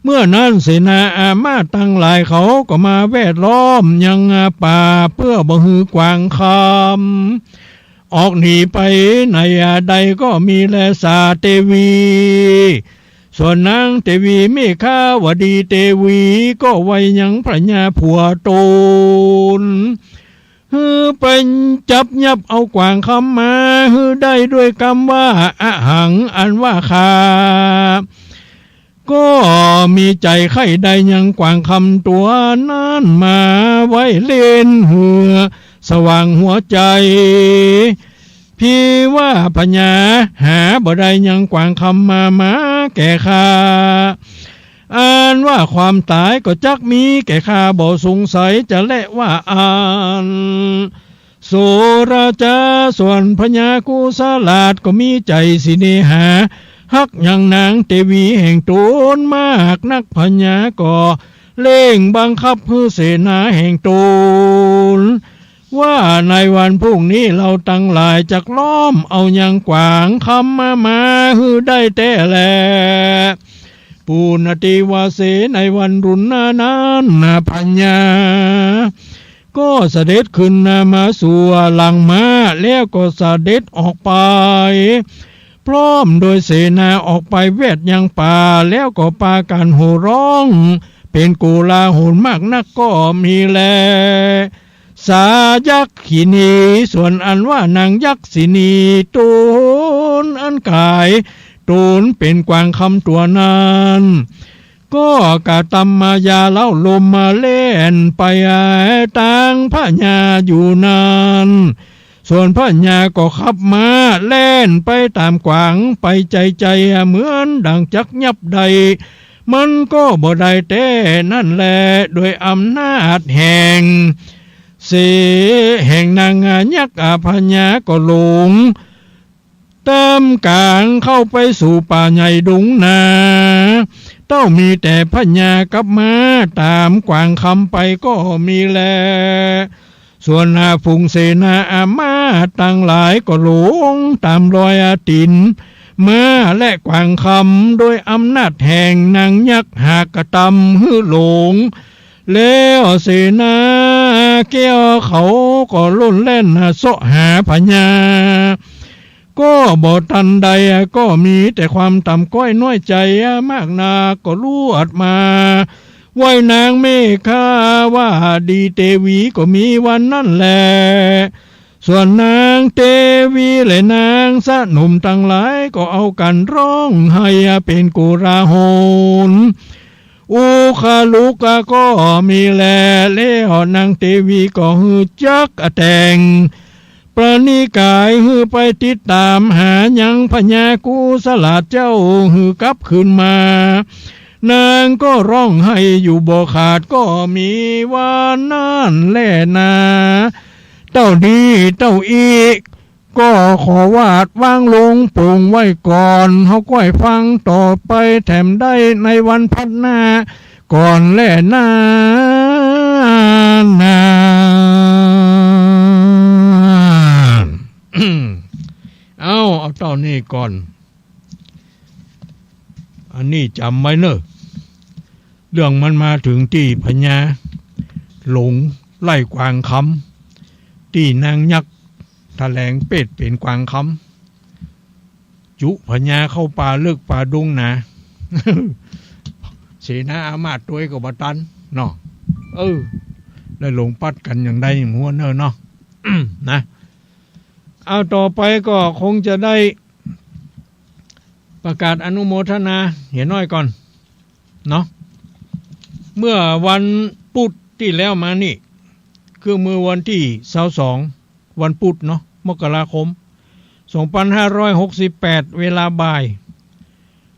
เมื่อนั้นเสนาอามาตย์ตังหลายเขาก็มาแวดล้อมยังป่า เปื้อบ่หื้อกวางคำออกหนีไปไหนใดก็มีแล สาเตวี ส่วนนางเตวีเมขวดีเตวี ก็ว่ายังพญาผัวต๋น หื้อไปจับยับเอากวางคำมาหื้อได้ ด้วยกำว่า อหัง อันว่าข้า ก็มีใจ๋ใค่ได้ยังกวางคำตั๋วนั้นมาไว้เล่นหื้อสว่างหัวใจ๋ เพียงว่าพญาหาบ่ได้ยังกวางคำมา มาแก่ข้า อันว่าความต๋ายก็จักมีแก่ข้า บ่สงสัยจะแล ว่าอั้น โสราชา ส่วนพญากุสลาดก็มีใจ๋สิเนหาฮักยังนางเตวีแห่งต๋นมากนัก พญาก็เร่งบังคับหื้อเสนาแห่งต๋น ว่าในวันพรุ่งนี้เฮาตังหลายจักล้อมเอายังกวางคำมา มาหื้อได้แต๊แล ปุณณติวาเส ในวันรุ่นนั้นนา พญาก็เสด็จขึ้นนามาสู่หลังม้า แล้วก็เสด็จออกไป พร้อมโดยเสนาออกไปแวดยังป่า แล้วก็ปากั๋นโห่ฮ้องเป๋นโกลาหลมากนักก็มีแล สายักขินี ส่วนอันว่านางยักษินีต๋นอันก๋ายต๋นเป๋นกวางคำตั๋วนั้น ก็กระตำมายาเล้าลมมาแล่นไปตางพญาอยู่นั้น ส่วนพญาก็ขับม้าแล่นไปต๋ามกวางไปใจ๋ๆ เหมือนดังจักยับได้ มันก็บ่ได้แต๊นั้นแล โดยอำนาจแห่งเส แห่งนางยักษ์ พญาก็หลงต๋ามกางเข้าไปสู่ป่าใหญ่ดงนา เต้ามีแต่พญากับม้าต๋ามกวางคำไปก็มีแล ส่วนฝูงเสนาอามาตย์ตังหลายก็หลงต๋ามรอยตี๋นม้าและกวางคำ โดยอำนาจแห่งนางยักษ์หากระตำหื้อหลง แล้วเสนาแก้วเขาก็ล่นแล่นเซาะหาพญา ก็บ่ตันใด ก็มีแต่ความต่ำก้อยน้อยใจ๋มากนัก ก็ลวดมาไหว้นางเมขวดีเตวีก็มีวันนั้นแล ส่วนนางเตวีและนางสนมตังหลายก็เอากั๋นฮ้องไห้เป๋นโกลาหล อุคลุกก็มีแล แล้วนางเตวีก็หื้อจักแต่งปรินิกายหื้อไปติดต๋ามหายังพญากุสลาดเจ้าหื้อกลับคืนมา นางก็ฮ้องไห้อยู่บ่ขาดก็มีวันนั้นแลนา เต้านี้เต้าอี้ ก็ขอวาดวางลงโป่งไว้ก่อน เฮาก้อยฟังต่อไปแถมได้ในวันพัดหน้าก่อนแลนา นา เอา เอาเต้านี้ก่อน อันนี้จ๋ำไว้เน่อ เรื่องมันมาเถิงตี้พญาหลงไล่กวางคำ ตี้นางยักษ์ถะแหลงเปรตเป๋นกวางคำ จุพญาเข้าป่าเลิกป่าดงหนา เสนาอามาตย์ตวยก็บ่ตันเนาะ เออ ได้ลงปัดกั๋นอย่างใดอย่างหัวเน่อเนาะ นะ เอาต่อไปก็คงจะได้ประกาศอนุโมทนาเหียน้อยก่อนเนาะ เมื่อวันปุธตี้แล้วมานี่ คือเมื่อวันตี้ซาวสอง วันปุธเนาะ มกราคม สองปันห้าร้อยหกสิบแปด เวลาบ่าย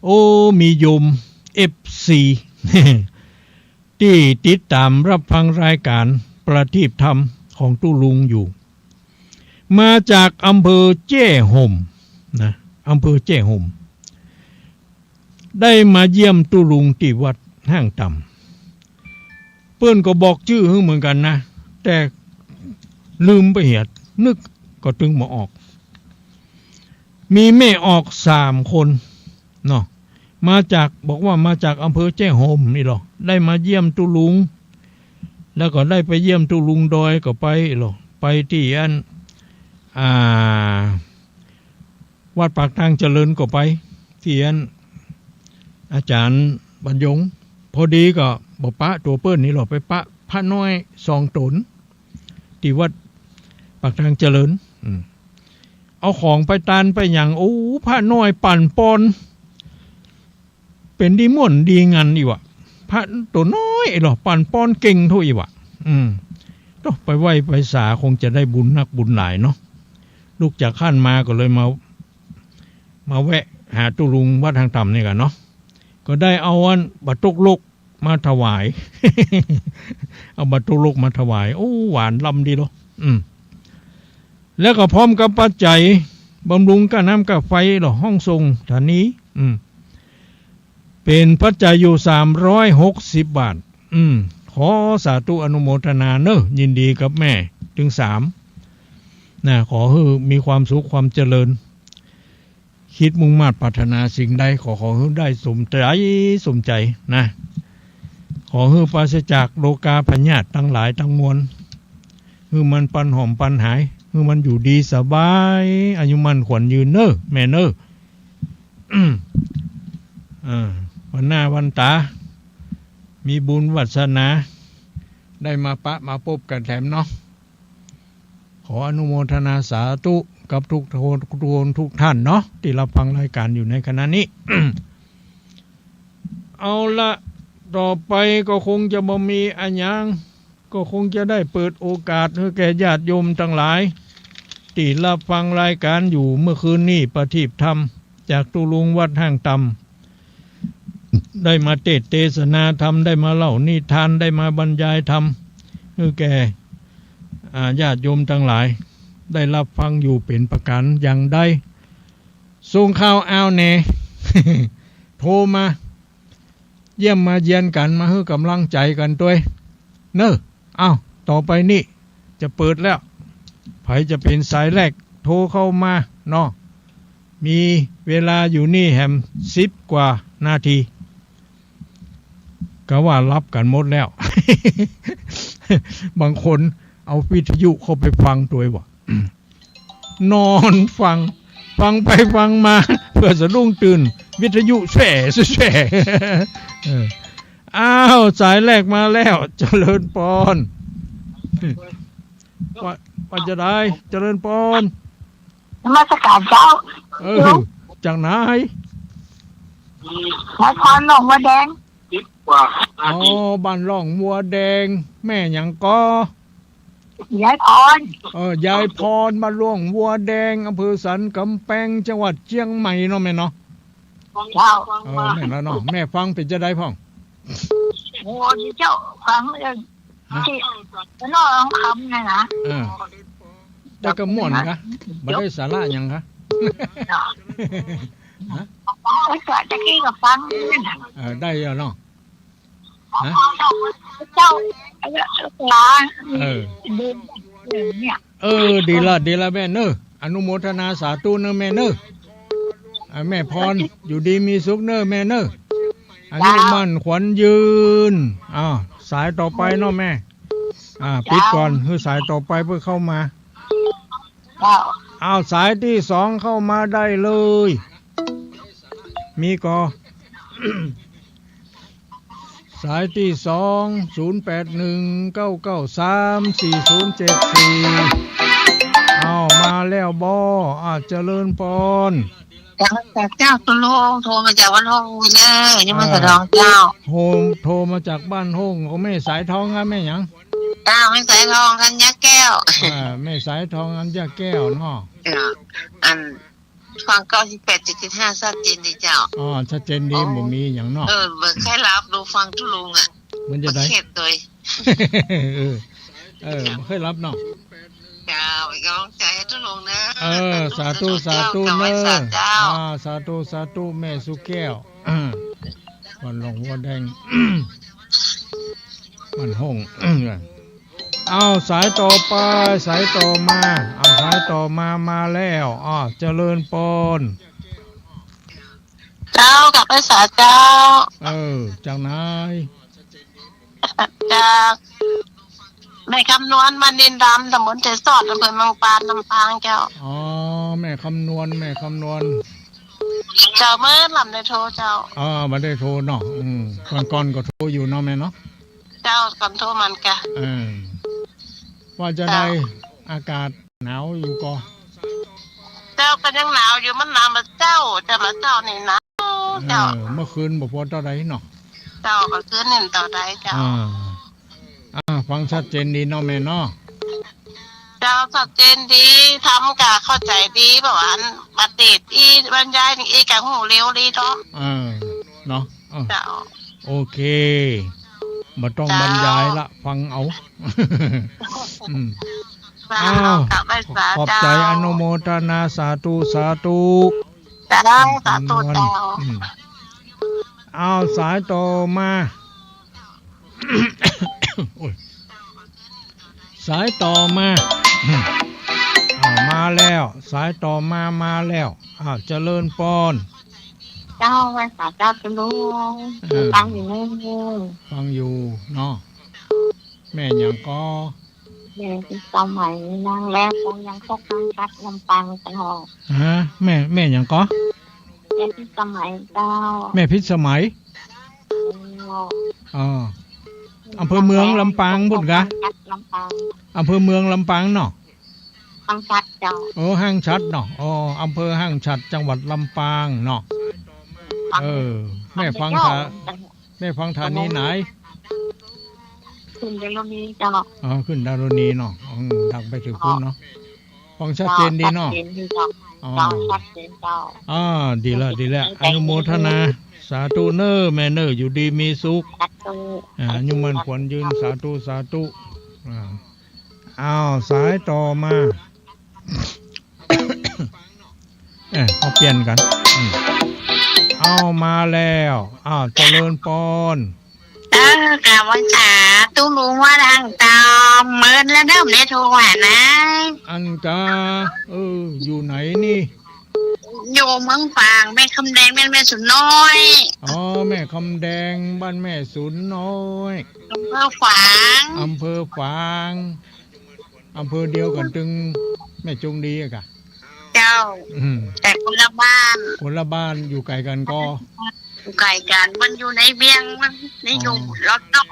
โอ้ มีโยม เอฟซี ตี้ติดต๋ามฮับฟังรายก๋านประทีปธรรมของตุ๊ลุงอยู่ มาจากอำเภอแจ้ห่มนะ อำเภอแจ้ห่ม ได้มาเยี่ยมตุ๊ลุงตี้วัดห้างต่ำ เปิ้นก็บอกจื้อหื้อเหมือนกั๋นนะ แต่ลืมไปเหีย นึกก็ตึงบ่ออก มีแม่ออกสามคนเนาะ มาจาก บอกว่ามาจากอำเภอแจ้ห่มนี่ลอ ได้มาเยี่ยมตุ๊ลุง แล้วก็ได้ไปเยี่ยมตุ๊ลุงดอยก็ไปลอ ไปตี้อัน อ่า วัดปากทางเจริญก็ไป ตี้อันอาจ๋ารย์บรรยง พอดีก็บ่ปะตั๋วเปิ้นนี่ลอ ไปปะพระน้อยสองต๋น ตี้วัดปากทางเจริญ อืม เอาของไปตานไปหยัง โอ้ พระน้อยปั่นป่อน เป๋นดีม่วนดีงันอี้หว่า พระตั๋วน้อยอี้ลอ ปั่นป่อนเก่งโธ่อี้หว่า อืม โธ่ ไปไหว้ไปสาคงจะได้บุญนักบุญหลายเนาะ ลุกจากหั้นมาก็เลยมา มาแวะหาตุ๊ลุงวัดห้างต่ำนี่กั๋นเนาะ ก็ได้เอาอันบาตรตกโลกมาถวาย เอาบาตรตกโลกมาถวาย โอ้ หวานล้ำดีลอ อืม แล้วก็พร้อมกับปัจจัยบำรุงก้าน้ำก้าไฟลอ ห้องส่งถานี อืม เป๋นปัจจัยอยู่สามร้อยหกสิบบาท อืม ขอสาธุอนุโมทนาเน่อ ยินดีกับแม่ตึงสาม นะ ขอหื้อมีความสุขความเจริญ คิดมุ่งมาดปรารถนาสิ่งใด ขอ ขอหื้อได้สมใจ๋ สมใจ๋นะ ขอหื้อปราศจากโรคาพยาธิตังหลายตังมวล หื้อมันปันหอมปันหาย หื้อมันอยู่ดีสบาย อายุมั่นขวัญยืนเน่อ แม่เน่อ เออ วันหน้าวันต๋า มีบุญวาสนา ได้มาปะมาปบกั๋นแถมเนาะ ขออนุโมทนาสาธุกับทุกคน ทุกคนทุกท่านเนาะ ตี้ฮับฟังรายก๋านอยู่ในขณะนี้ เอาละ ต่อไปก็คงจะบ่มีอะหยัง ก็คงจะได้เปิดโอกาสหื้อแก่ญาติโยมตังหลาย ตี้ฮับฟังรายก๋านอยู่เมื่อคืนนี้ ประทีปธรรมจากตุ๊ลุงวัดห้างต่ำ ได้มาเตสน์เตสนาธรรม ได้มาเล่านิทาน ได้มาบรรยายธรรม หื้อแก่ อ่า ญาติโยมตังหลาย ได้ฮับฟังอยู่เป๋นประก๋านอย่างใด ส่งข่าวเอาแหน่ โทรมา เยี่ยมมาเยียนกั๋น มาหื้อก๋ำลังใจ๋กั๋นตวย เน่อ เอ้า ต่อไปนี้จะเปิดแล้ว ใผจะเป๋นสายแรก โทรเข้ามาเนาะ มีเวลาอยู่นี่แหมสิบกว่านาที กะว่าหลับกั๋นหมดแล้ว บางคนเอาวิทยุเข้าไปฟังตวยว่ะ นอนฟัง ฟังไปฟังมา เผื่อสะดุ้งตื่น วิทยุแสว่แสว่ เออ อ้าว สายแรกมาแล้ว เจริญปอน ว่า ว่าจะได้ เจริญปอน นมัสก๋านเจ้า เออ จากไหน นครหลวงวัวแดง อ๋อ บ้านหลวงวัวแดง แม่หยังก่อ ยายพร เออ ยายพร บ้านหลวงวัวแดง อำเภอสันก๋ำแปง จังหวัดเจียงใหม่เนาะแม่เนาะ เจ้า เออ แม่นแล้วเนาะ แม่ฟังเป๋นจะได้พ่อง โอ้ นี่เจ้าฟังเรื่อง ฮะ ตี้น้องคำเนี่ยนะ เออ ได้กำม่วนกะ บ่ได้สาระหยังกะ ฮะ เออ ตะกี้ก็ฟัง เออ ได้แล้วเนาะ ฮะ เจ้า เออ เออ เนี่ย เออ ดีละ ดีละแม่เนอะ อนุโมทนาสาธุเนอะแม่เนอะ อ่า แม่พร อยู่ดีมีสุขเนอะแม่เนอะ อายุมั่นขวัญยืน อ้าว สายต่อไปเนาะแม่ อ่า ปิดก่อน หื้อสายต่อไปเปิ้นเข้ามา อ้าว สายตี้สองเข้ามาได้เลย มีก่อ สายตี้สอง ศูนย์แปดหนึ่ง เก้าเก้าสาม สี่ศูนย์เจ็ดสี่ อ้าว มาแล้วบ่ อ่า เจริญพร เจ้า เจ้า ตุลุง โทรมาจากบ้านห้องเนอะ นี่มา เออ สะดองเจ้า โทร โทรมาจากบ้านห้อง ของแม่สายทองครับ แม่หยัง เจ้า แม่สายทองธัญญาแก้ว อ่า แม่สายทองธัญญาแก้วเนาะ เจ้า อัน ฟังเก้าสิบแปดจุดเจ็ดห้า ชัดเจนดีเจ้า อ๋อ ชัดเจนดี อ๋อ บ่มีหยังเนาะ เออ บ่ใค่หลับ ดูฟังตุลุงอะ มันจะได้ บ่เข็ดเลย เออ เออ บ่ใค่หลับเนาะ เจ้า เป็นกำลังใจหื้อตุลุงเนอะ เออ สาธุ สาธุ สาธุเนอะ เจ้า อ่า สาธุ สาธุ แม่สุแก้ว อ่า บ้านหลวงวัวแดง บ้านห้อง เอา สายต่อไป สายต่อมา เอา สายต่อมา มาแล้ว อ้าว เจริญพร เจ้า กับไปสาเจ้า เออ จากไหน จากแม่คำนวณ บ้านดินดำ ตำบลเสสอด อำเภอเมืองปาน ลำปางเจ้า อ๋อ แม่คำนวณ แม่คำนวณ เจ้า เมื่อลำได้โทรเจ้า อ่า บ่ได้โทรเนาะ อืม ก่อนๆ ก็โทรอยู่เนาะแม่เนาะ เจ้า ก่อนโทรมันกะ เออ ว่าจะได้ เจ้า อากาศหนาวอยู่ก่อ เจ้า ก็ยังหนาวอยู่ มันหนาวมาเจ้า แต่มาเจ้านี่หนาวเจ้า เออ เมื่อคืนบ่ปอเต้าใดเนาะ เจ้า เมื่อคืนนี่เต้าใดเจ้า อ่า อ่า ฟังชัดเจนดีเนาะแม่เนาะ เจ้า ชัดเจนดี ทำกะเข้าใจ๋ดี เพราะว่าอันบัดเดชอีบรรยายนี่อีกะฮู้เร็วดีเนาะ เออ เนาะ เออ เจ้า โอเค บ่ต้อง เจ้า บรรยายละ ฟังเอา อืม เจ้า อ้าว กะไปสา ขอบใจ๋ เจ้า อนุโมทนา สาธุ สาธุ เจ้า สาธุเจ้า อืม อ้าว สายต่อมา โอ้ย สายต่อมา อ้าว มาแล้ว สายต่อมา มาแล้ว อ้าว เจริญพร เจ้า ไหว้สาเจ้าตุลุง เออ ฟังอยู่เน่อ ฟังอยู่เนาะ แม่หยังก่อ แม่พิสมัย นางแลฟองยังคก ห้างฉัตร ลำปางเจ้า ฮะ แม่ แม่หยังก่อ แม่พิสมัยเจ้า แม่พิสมัย เจ้า อ๋อ อำเภอเมืองลำปางพุ้นกะ ห้างฉัตร ลำปาง อำเภอเมืองลำปางเนาะ ห้างฉัตรเจ้า โอ้ ห้างฉัตรเนาะ อ๋อ อำเภอห้างฉัตร จังหวัดลำปางเนาะ เออ แม่ฟัง แม่ฟังสถานีไหน ขึ้นดารุณีเจ้า อ๋อ ขึ้นดารุณีเนาะ อืม ดังไปถึงพุ้นเนาะ ฟังชัดเจนดีเนาะ ชัดเจนดีเจ้า อ๋อ เจ้า ชัดเจนเจ้า อ่า ดีละ ดีละ อนุโมทนา สาธุเน่อแม่เน่อ อยู่ดีมีสุข สาธุ อ่า อายุมั่นขวัญยืน สาธุ สาธุ อ่า อ้าว สายต่อมา เอ้ย มาเปลี่ยนกั๋น อืม เอามาแล้ว อ้าว เจริญพร เออ กราบไหว้สาตุลุงว่าดังตามเมินแล้วเด้อ บ่ได้โทรหานะ อันกา เออ อยู่ไหนนี่ อยู่เมืองฝาง แม่คำแดง บ้านแม่สูนน้อย อ๋อ แม่คำแดง บ้านแม่สูนน้อย อำเภอฝาง อำเภอฝาง อำเภอเดียวกั๋นตึงแม่จงดีอะกะ เจ้า อืม แต่คนละบ้าน คนละบ้าน อยู่ไก๋กั๋นก่อ อยู่ไก๋กั๋น มันอยู่ในเวียง มันนี่อยู่ อ๋อ รอบนอก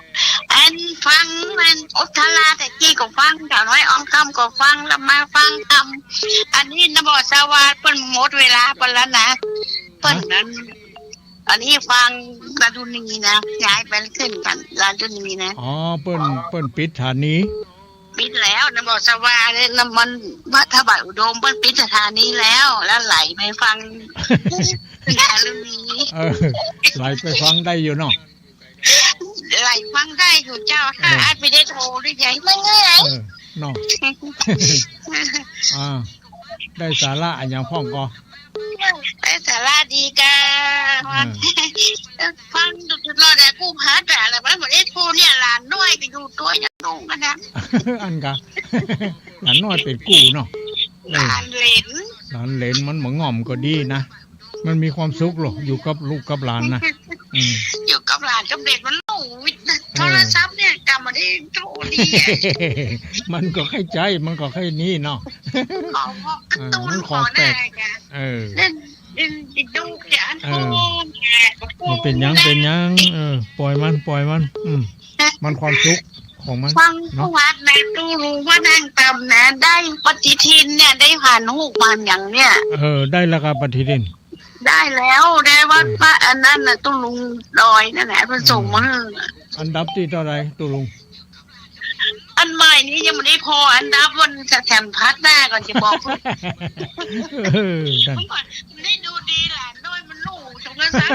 อันฟังมันอุทราแต่กี้ก็ฟัง สาวน้อยออมคำก็ฟัง แล้วมาฟังธรรม อันนี้นะ บ่สวัสดิ์ เปิ้นหมดเวลาเปิ้นแล้วนะ เปิ้นนั้น อันนี้ฟังดารุณีนะ ย้ายไปขึ้นกั๋นดารุณีนะ อ๋อ เปิ้น เปิ้นปิดสถานี ปิดแล้วนะ บ่สวัสดิ์เลยนะ มันวัดถวายอุดม เปิ้นปิดสถานีแล้ว แล้วไหลไปฟังดารุณี เออ ไหลไปฟังได้อยู่เนาะ ไหลฟังได้อยู่เจ้า เออ ถ้าอัดไม่ได้โทรด้วยไง มันไง เออ เนาะ อ่า ได้สาระอะหยังพ่องก่อ ได้สาระดีก่า อ่า ฟังตลอดอะ กู้ผาด่าแหละ มันบ่ได้กู้เนี่ย หลานน้อยก็อยู่ตั๋วยังนุ่งกันนะ อันก่า หลานน้อยเป๋นกู้เนาะ เออ หลานเหลน หลานเหลนมันบ่ง่อมก็ดีนะ มันมีความสุขโล อยู่กับลูกกับหลานนะ อืม อยู่กับหลานกับเหลนมันโหลดนะ เออ โทรศัพท์เนี่ยกำบ่ได้โทรดีอะ มันก็ใค่ใจ๊ มันก็ใค่นี่เนาะ ของพวกการ์ตูน เออ มันของแปลก ของอะไรอะ เออ เล่น เล่น เล่นดูจ้ะ เออ โอ้ย มันเป๋นหยัง เป๋นหยัง เออ ปล่อยมัน ปล่อยมัน อืม มันความสุขของมัน ฟัง เนาะ วัดนะ ตู้ลุงว่านั่งตำนะ ได้ปฏิทินเนี่ย ได้หันฮูกหันหยังเนี่ย เออ ได้แล้วก่าปฏิทิน ได้แล้ว ได้วัด เออ พระอันนั้นน่ะ ตู้ลุงดอยนั่นแหละ เพิ่นส่งมาหื้อ อืม อันดับตี้เต้าใดตู้ลุง อันใหม่นี่ยังบ่ได้ผ่ออันดับ วันจะสัมภาษณ์หน้าก่อนจะบอก เออ นั่น มันได้ดูดีหลานน้อยมันหลูตรงนั้นนะ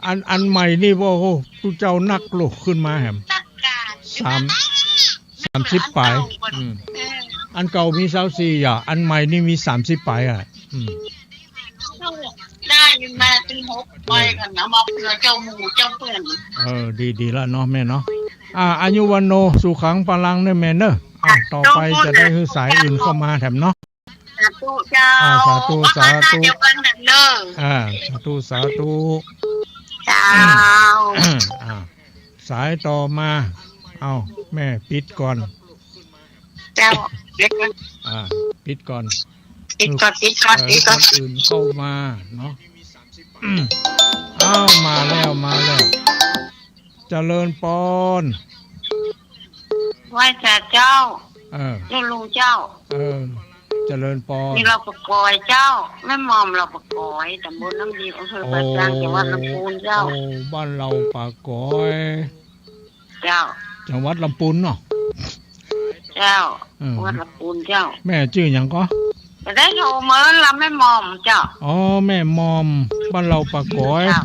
อัน อันใหม่นี่ โอ้โห ตุ๊เจ้านักโล ขึ้นมาแหม นักการ สาม สามสิบป๋าย อันเก่ามัน อืม เออ อันเก่ามีซาวสี่อ่ะ อันใหม่นี่มีสามสิบป๋ายอ่ะ อืม ได้มาเป๋นหกใบก่อนนะ มาเผื่อเจ้าหมู่เจ้าเปื้อน เออ ดี ดีละเนาะแม่เนาะ อ่า อายุวัณโณ สุขัง พลัง เน่อแม่เน่อ อ่า ต่อไปจะได้หื้อสายอื่นเข้ามาแถมเนาะ สาธุเจ้า อ่า สาธุ สาธุ เดียวกันเด้อ อ่า สาธุ สาธุ เจ้า อ่า สายต่อมา เอ้า แม่ปิดก่อน เจ้า อ่า ปิดก่อน ปิดก่อน ปิดก่อน เออ ปิดก่อน คนอื่นเข้ามาเนาะ อืม อ้าว มาแล้ว มาแล้ว เจริญปอน ไหว้สาเจ้า เออ ลุง ลุงเจ้า เออ เจริญปอน นี่ลาวป่าก๋อยเจ้า แม่หม่อมลาวป่าก๋อย ตำบลน้ำดี อำเภอป่าซาง จังหวัดลำพูนเจ้า โอ้ บ้านลาวป่าก๋อย เจ้า จังหวัดลำพูนเนาะ เจ้า เออ จังหวัดลำพูนเจ้า แม่จื้อหยังก่อ บ่ได้โทรเมินละ แม่หม่อมเจ้า อ๋อ แม่หม่อม บ้านลาวป่าก๋อย เจ้า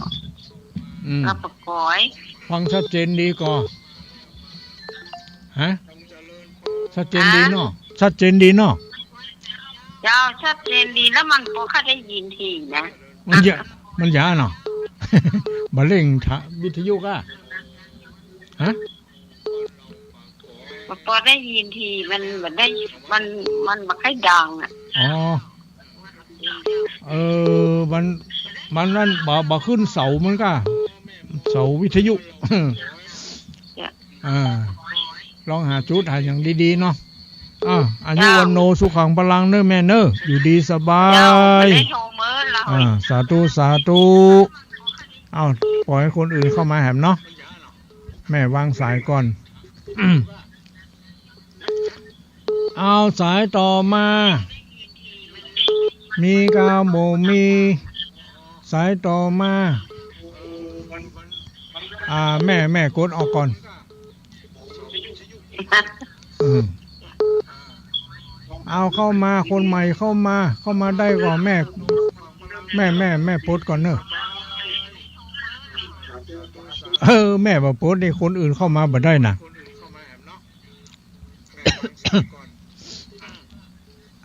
อืม ลาวป่าก๋อย ฟังชัดเจนดีก่อ ฮะ ชัดเจนดีเนาะ ฮะ ชัดเจนดีเนาะ เจ้า ชัดเจนดี แล้วมันบ่ค่อยได้ยินถี่นะ มันหยา มันหยาเนาะ บ่เร่งทะ วิทยุก่ะ ฮะ บ่ปอได้ยินที มันบ่ได้ มัน มันบ่ค่อยดังอะ อ๋อ เออ มัน มันนั่น บ่ บ่ขึ้นเสามันก่ะ เสาวิทยุ จ้ะ อ่า ลองหาจุดหาหยังดีๆ เนาะ อ่า อายุ เจ้า วัณโณ สุขัง พลัง เน่อแม่เน่อ อยู่ดีสบาย เจ้า บ่ได้โทรเมินละ อ่า สาธุ สาธุ เอ้า ปล่อยให้คนอื่นเข้ามาแหมเนาะ แม่วางสายก่อน เอาสายต่อมา มีกาบ่มี สายต่อมา อ่า แม่ แม่กดออกก่อน อืม เอาเข้ามา คนใหม่เข้ามา เข้ามาได้ก่อนแม่ แม่ แม่ แม่ปลดก่อนเนอะ เออ แม่บ่ปลดนี่คนอื่นเข้ามาบ่ได้นะ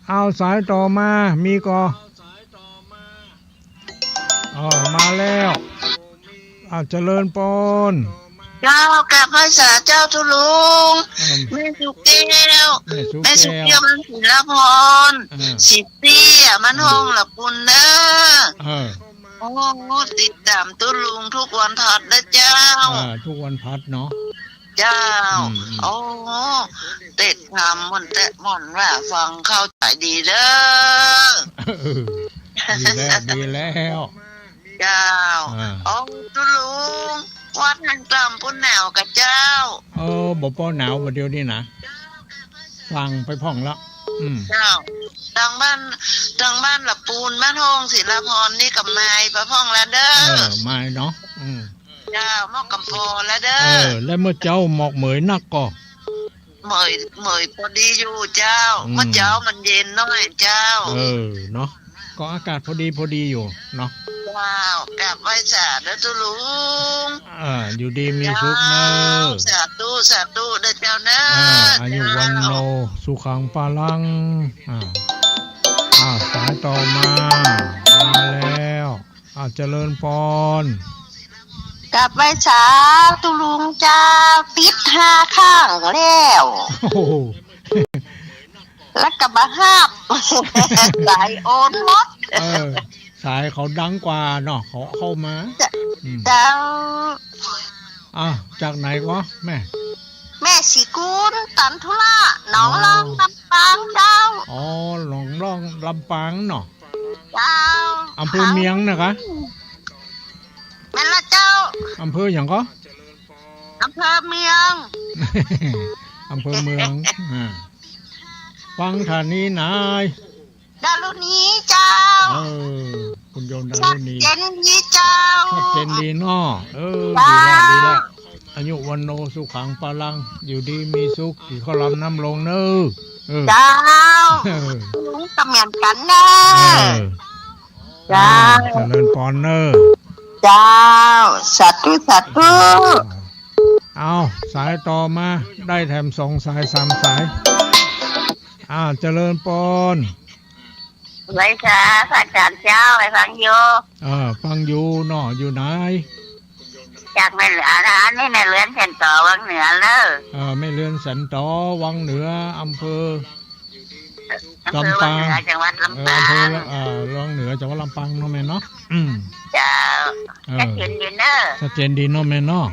เอาสายต่อมา มีก่อ อ๋อ มาแล้ว อ่า เจริญปอน เจ้า กราบไหว้สาเจ้าตุ๊ลุง อืม แม่สุแก้ว แม่สุแก้ว แม่สุแก้ว บ้านศิลาพร อ่า สิบเตี้ย บ้านฮ่องละปูนเน้อ เออ โอ้ ติดต๋ามตุ๊ลุงทุกวันพฤหัสนะเจ้า อ่า ทุกวันพฤหัสเนาะ เจ้า อืม อืม โอ้ เต๊ะธรรมม่วนแต๊ม่วนว่า ฟังเข้าใจ๋ดีเด้อ เออ ดีแล้ว ดีแล้ว เจ้า อ่า โอ้ ตุ๊ลุง วัดหั้นกำปูนหนาวก่อเจ้า เออ บ่ปอหนาวบ่าเดี่ยวนี้นะ ฟังไปพ่องละ อืม เจ้า ตางบ้าน ตางบ้านละปูน บ้านฮ่องศิลาพรนี่ก็มายไปพ่องละเด้อ เออ มายเนาะ อืม เจ้า หมอกกำปอละเด้อ เออ แล้วเมื่อเจ๊าหมอกเหมยนักก่อ เหมย เหมยปอดีอยู่เจ้า อืม เมื่อเจ๊ามันเย็นหน้อยเจ้า เออ เนาะ ก็อากาศพอดีพอดีอยู่เนาะ ว้าว กราบไหว้สาเด้อตุ๊ลุง เออ อยู่ดีมีสุขเน่อ เจ้า สาธุ สาธุเด้อเจ้าเน่อ เออ อายุวัณโณ เจ้า สุขัง พลัง อ่า อ่า สายต่อมา มาแล้ว อ่า เจริญปอน กราบไหว้สาตุ๊ลุงเจ้า ติดห้าข้างแล้ว โอ้โห แล้วก็บ่ฮับ สายโอนหมด เออ สายเขาดังกว่าเนาะ เขาเข้ามา เจ้า อืม เจ้า อ่ะ จากไหนก็แม่ แม่ศรีกุล ตันธุระ หนองล่อง อ๋อ ลำปางเจ้า อ๋อ หนองล่อง ลำปางเนาะ เจ้า อำเภอเมืองนะคะ แม่นละเจ้า อำเภอหยังก็ อำเภอเมือง อำเภอเมือง อ่า ฟังฐานีไหน ดารุณีเจ้า เออ คุณโยมดารุณี ชัดเจนดีเจ้า ชัดเจนดีเนาะ เออ เจ้า ดีละ ดีละ อายุวัณโณ สุขัง พลัง อยู่ดีมีสุข กิ๋นข้าวหลามน้ำลงเน่อ เออ เจ้า เออ ลุงก็เหมือนกั๋นเน่อ เออ เจ้า อ่า เจริญปอนเน่อ เจ้า สาธุ สาธุ เอา สายต่อมา ได้แถมสองสาย สามสาย อ่า เจริญปอน ไหว้สา พระอาจารย์เจ้า ไหว้ฟังอยู่ เออ ฟังอยู่เนาะ อยู่ไหน จากแม่เหลือน อันนี้แม่เหลือนแสนต่อวังเหนือเน่อ เออ แม่เหลือนแสนต่อวังเหนือ อำเภอ อำเภอวังเหนือ ลำปาง จังหวัดลำปาง เออ อำเภอ เออ วังเหนือ จังหวัดลำปางเนาะแม่เนาะ อืม เจ้า เออ ชัดเจนดีเน่อ ชัดเจนดีเนาะแม่เนาะ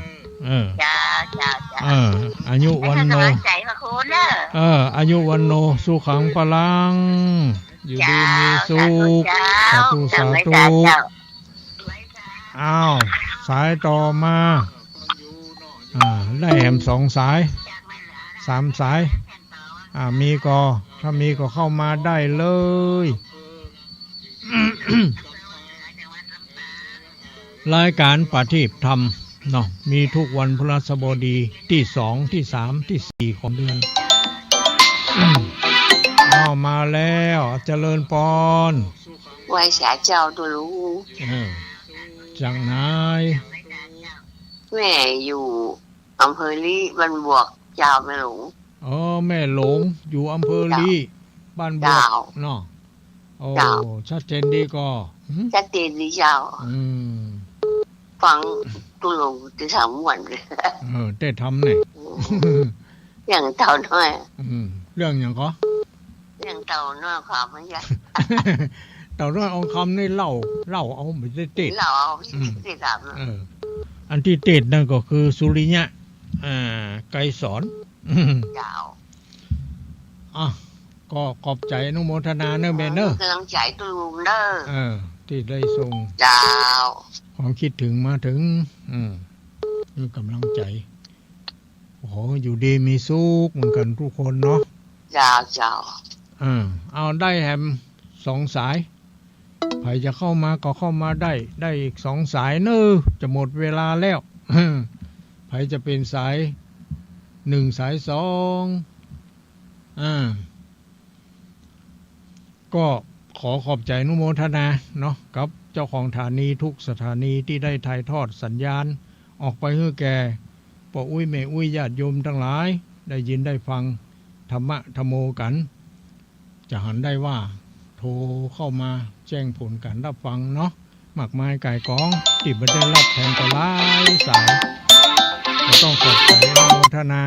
เออ เจ้า เจ้า เจ้า เออ อายุวัณโณ ให้กำลังใจพระครูเน่อ เออ อายุวัณโณ สุขัง พลัง อยู่ดีมีสุข เจ้า สาธุ สาธุ เจ้า อ้าว สายต่อมา อ่า ได้แหมสองสาย สามสาย อ่า มีก็ ถ้ามีก็เข้ามาได้เลย รายการประทีปธรรมเนาะ มีทุกวันพฤหัสบดีที่สอง ที่สาม ที่สี่ของเดือน อ้าว มาแล้ว เจริญปอน ไหว้สาเจ้าตุ๊ลุง เออ จากไหน แม่อยู่อำเภอลี้ บ้านบวกเจ้าแม่หลง อ๋อ แม่หลง อยู่อำเภอลี้ เจ้า บ้านบวก เจ้า เนาะ โอ้ เจ้า ชัดเจนดีก่อ หืม ชัดเจนดีเจ้า อืม ฟังตุ๊ลุงแต่เช้าม่วนเลย เออ เต้นธรรมเนี่ย อืม เรื่องเต่าน้อย อืม เรื่องหยังก่อ เรื่องเต่าน้อยความมันยาก เต่าน้อยอองคำนี่เล่า เล่าเอา บ่ได้เต้น เล่าเอา อืม ที่เต้นธรรม เออ อันตี้เต้นนั่นก็คือสุริยะ อ่า ไกรสอน เจ้า อ่ะ ก็ขอบใจ๋อนุโมทนาเน่อแม่เน่อ กำลังใจ๋ตุ๊ลุงเน่อ เออ ตี้ได้ส่ง เจ้า ความคิดถึงมาเถิง อืม นี่กำลังใจ๋ โอ้โห อยู่ดีมีสุขเหมือนกั๋นกู้คนเนาะ เจ้า เจ้า เออ เอา ได้แหมสองสาย ใผจะเข้ามาก็เข้ามาได้ ได้อีกสองสายเน่อ จะหมดเวลาแล้ว ใผจะเป๋นสายหนึ่ง สายสอง อ่า ก็ขอขอบใจ๋อนุโมทนาเนาะ กับเจ้าของสถานีทุกสถานีตี้ได้ถ่ายทอดสัญญาณออกไปหื้อแก่ป้ออุ๊ยแม่อุ๊ยญาติโยมตังหลาย ได้ยินได้ฟังธรรมะธัมโมกั๋น จะหันได้ว่าโทรเข้ามาแจ้งผลก๋านฮับฟังเนาะ มากมายก่ายกอง ตี้บ่ได้ฮับแถมก็หลายสาย ก็ต้องขอบใจ๋อนุโมทนา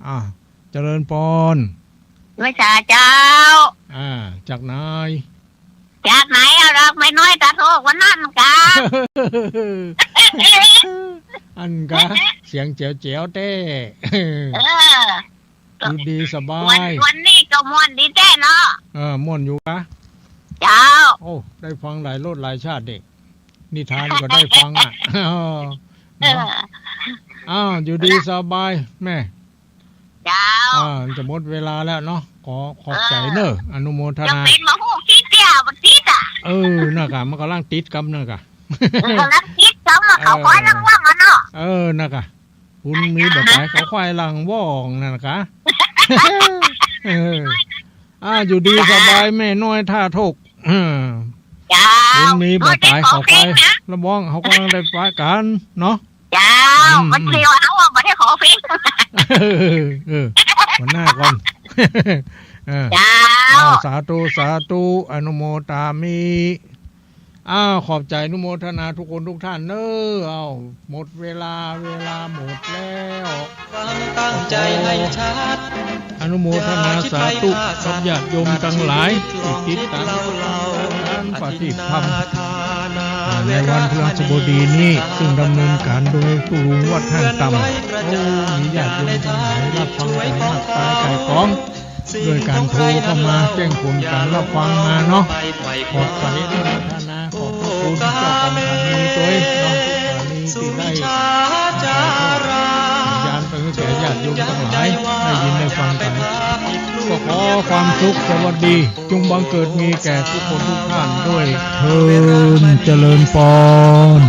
อ่า เจริญปอน ไหว้สาเจ้า อ่า จากไหน จากไหน เอาดอกไม้น้อยตาโทกวันนั้นกา อันกา เสียงแจ๋วๆ แต๊ เออ อยู่ดีสบาย วัน วันนี้ก็ม่วนดีแต๊เนาะ เออ ม่วนอยู่กา เจ้า โอ้ ได้ฟังหลายรสหลายชาติเด้ นิทานก็ได้ฟังอ่ะ เออ อ้าว อยู่ดีสบายแม่ เจ้า อ่า จะหมดเวลาแล้วเนาะ ขอขอบใจ๋เน่อ เออ อนุโมทนา จะเป๋นบ่ฮู้ตี้เตี้ยบ่ติดอ่ะ เออ นั่นกะ มันก่ำลังติดกำนั่นกะ เออ ก่ำลังติดกำอะ เขาค่อยระวังอะเนาะ เออ นั่นกะ คุณมีบ่ต๋าย เขาค่อยระวังนั่นกะ เออ อ่า อยู่ดีสบายแม่น้อยท่าโทก เออ เจ้า บุญมีบ่ต๋าย ขอไป บ่ได้ขอเพลงนะ ละบ้อง เฮากำลังได้ฟังกั๋นเนาะ เจ้า อืม มันเปลี่ยว เฮาอะ บ่ได้ขอเพลง เออ เออ หัวหน้าก่อน เออ เจ้า อ้าว สาธุ สาธุ อนุโมทามิ อ้าว ขอบใจ๋อนุโมทนาทุกคนทุกท่านเน้อ อ้าว หมดเวลา เวลาหมดแล้ว ตั้งใจ๋หื้อชัด อนุโมทนาสาธุกับญาติโยมตังหลายตี้ติดต๋ามก๋านประทีปธรรม อ่า ในวันพฤหัสบดีนี้ ซึ่งดำเนินก๋านโดยตุ๊ลุงวัดห้างต่ำ โอ้ มีญาติโยมตังหลายรับฟังกั๋นมากมายก๋ายก๋อง โดยก๋านโทรเข้ามาแจ้งผลก๋านรับฟังมาเนาะ ขอบใจ๋อนุโมทนา ขอบพระคุณเจ้าของสถานีตวยเนาะ สถานีตี้ได้ ญาณไปหื้อแก่ญาติโยมตังหลายได้ยินได้ฟังกั๋น ก็ขอความสุขสวัสดี จงบังเกิดมีแก่ทุกคนทุกท่านด้วยเทอญ เจริญปอน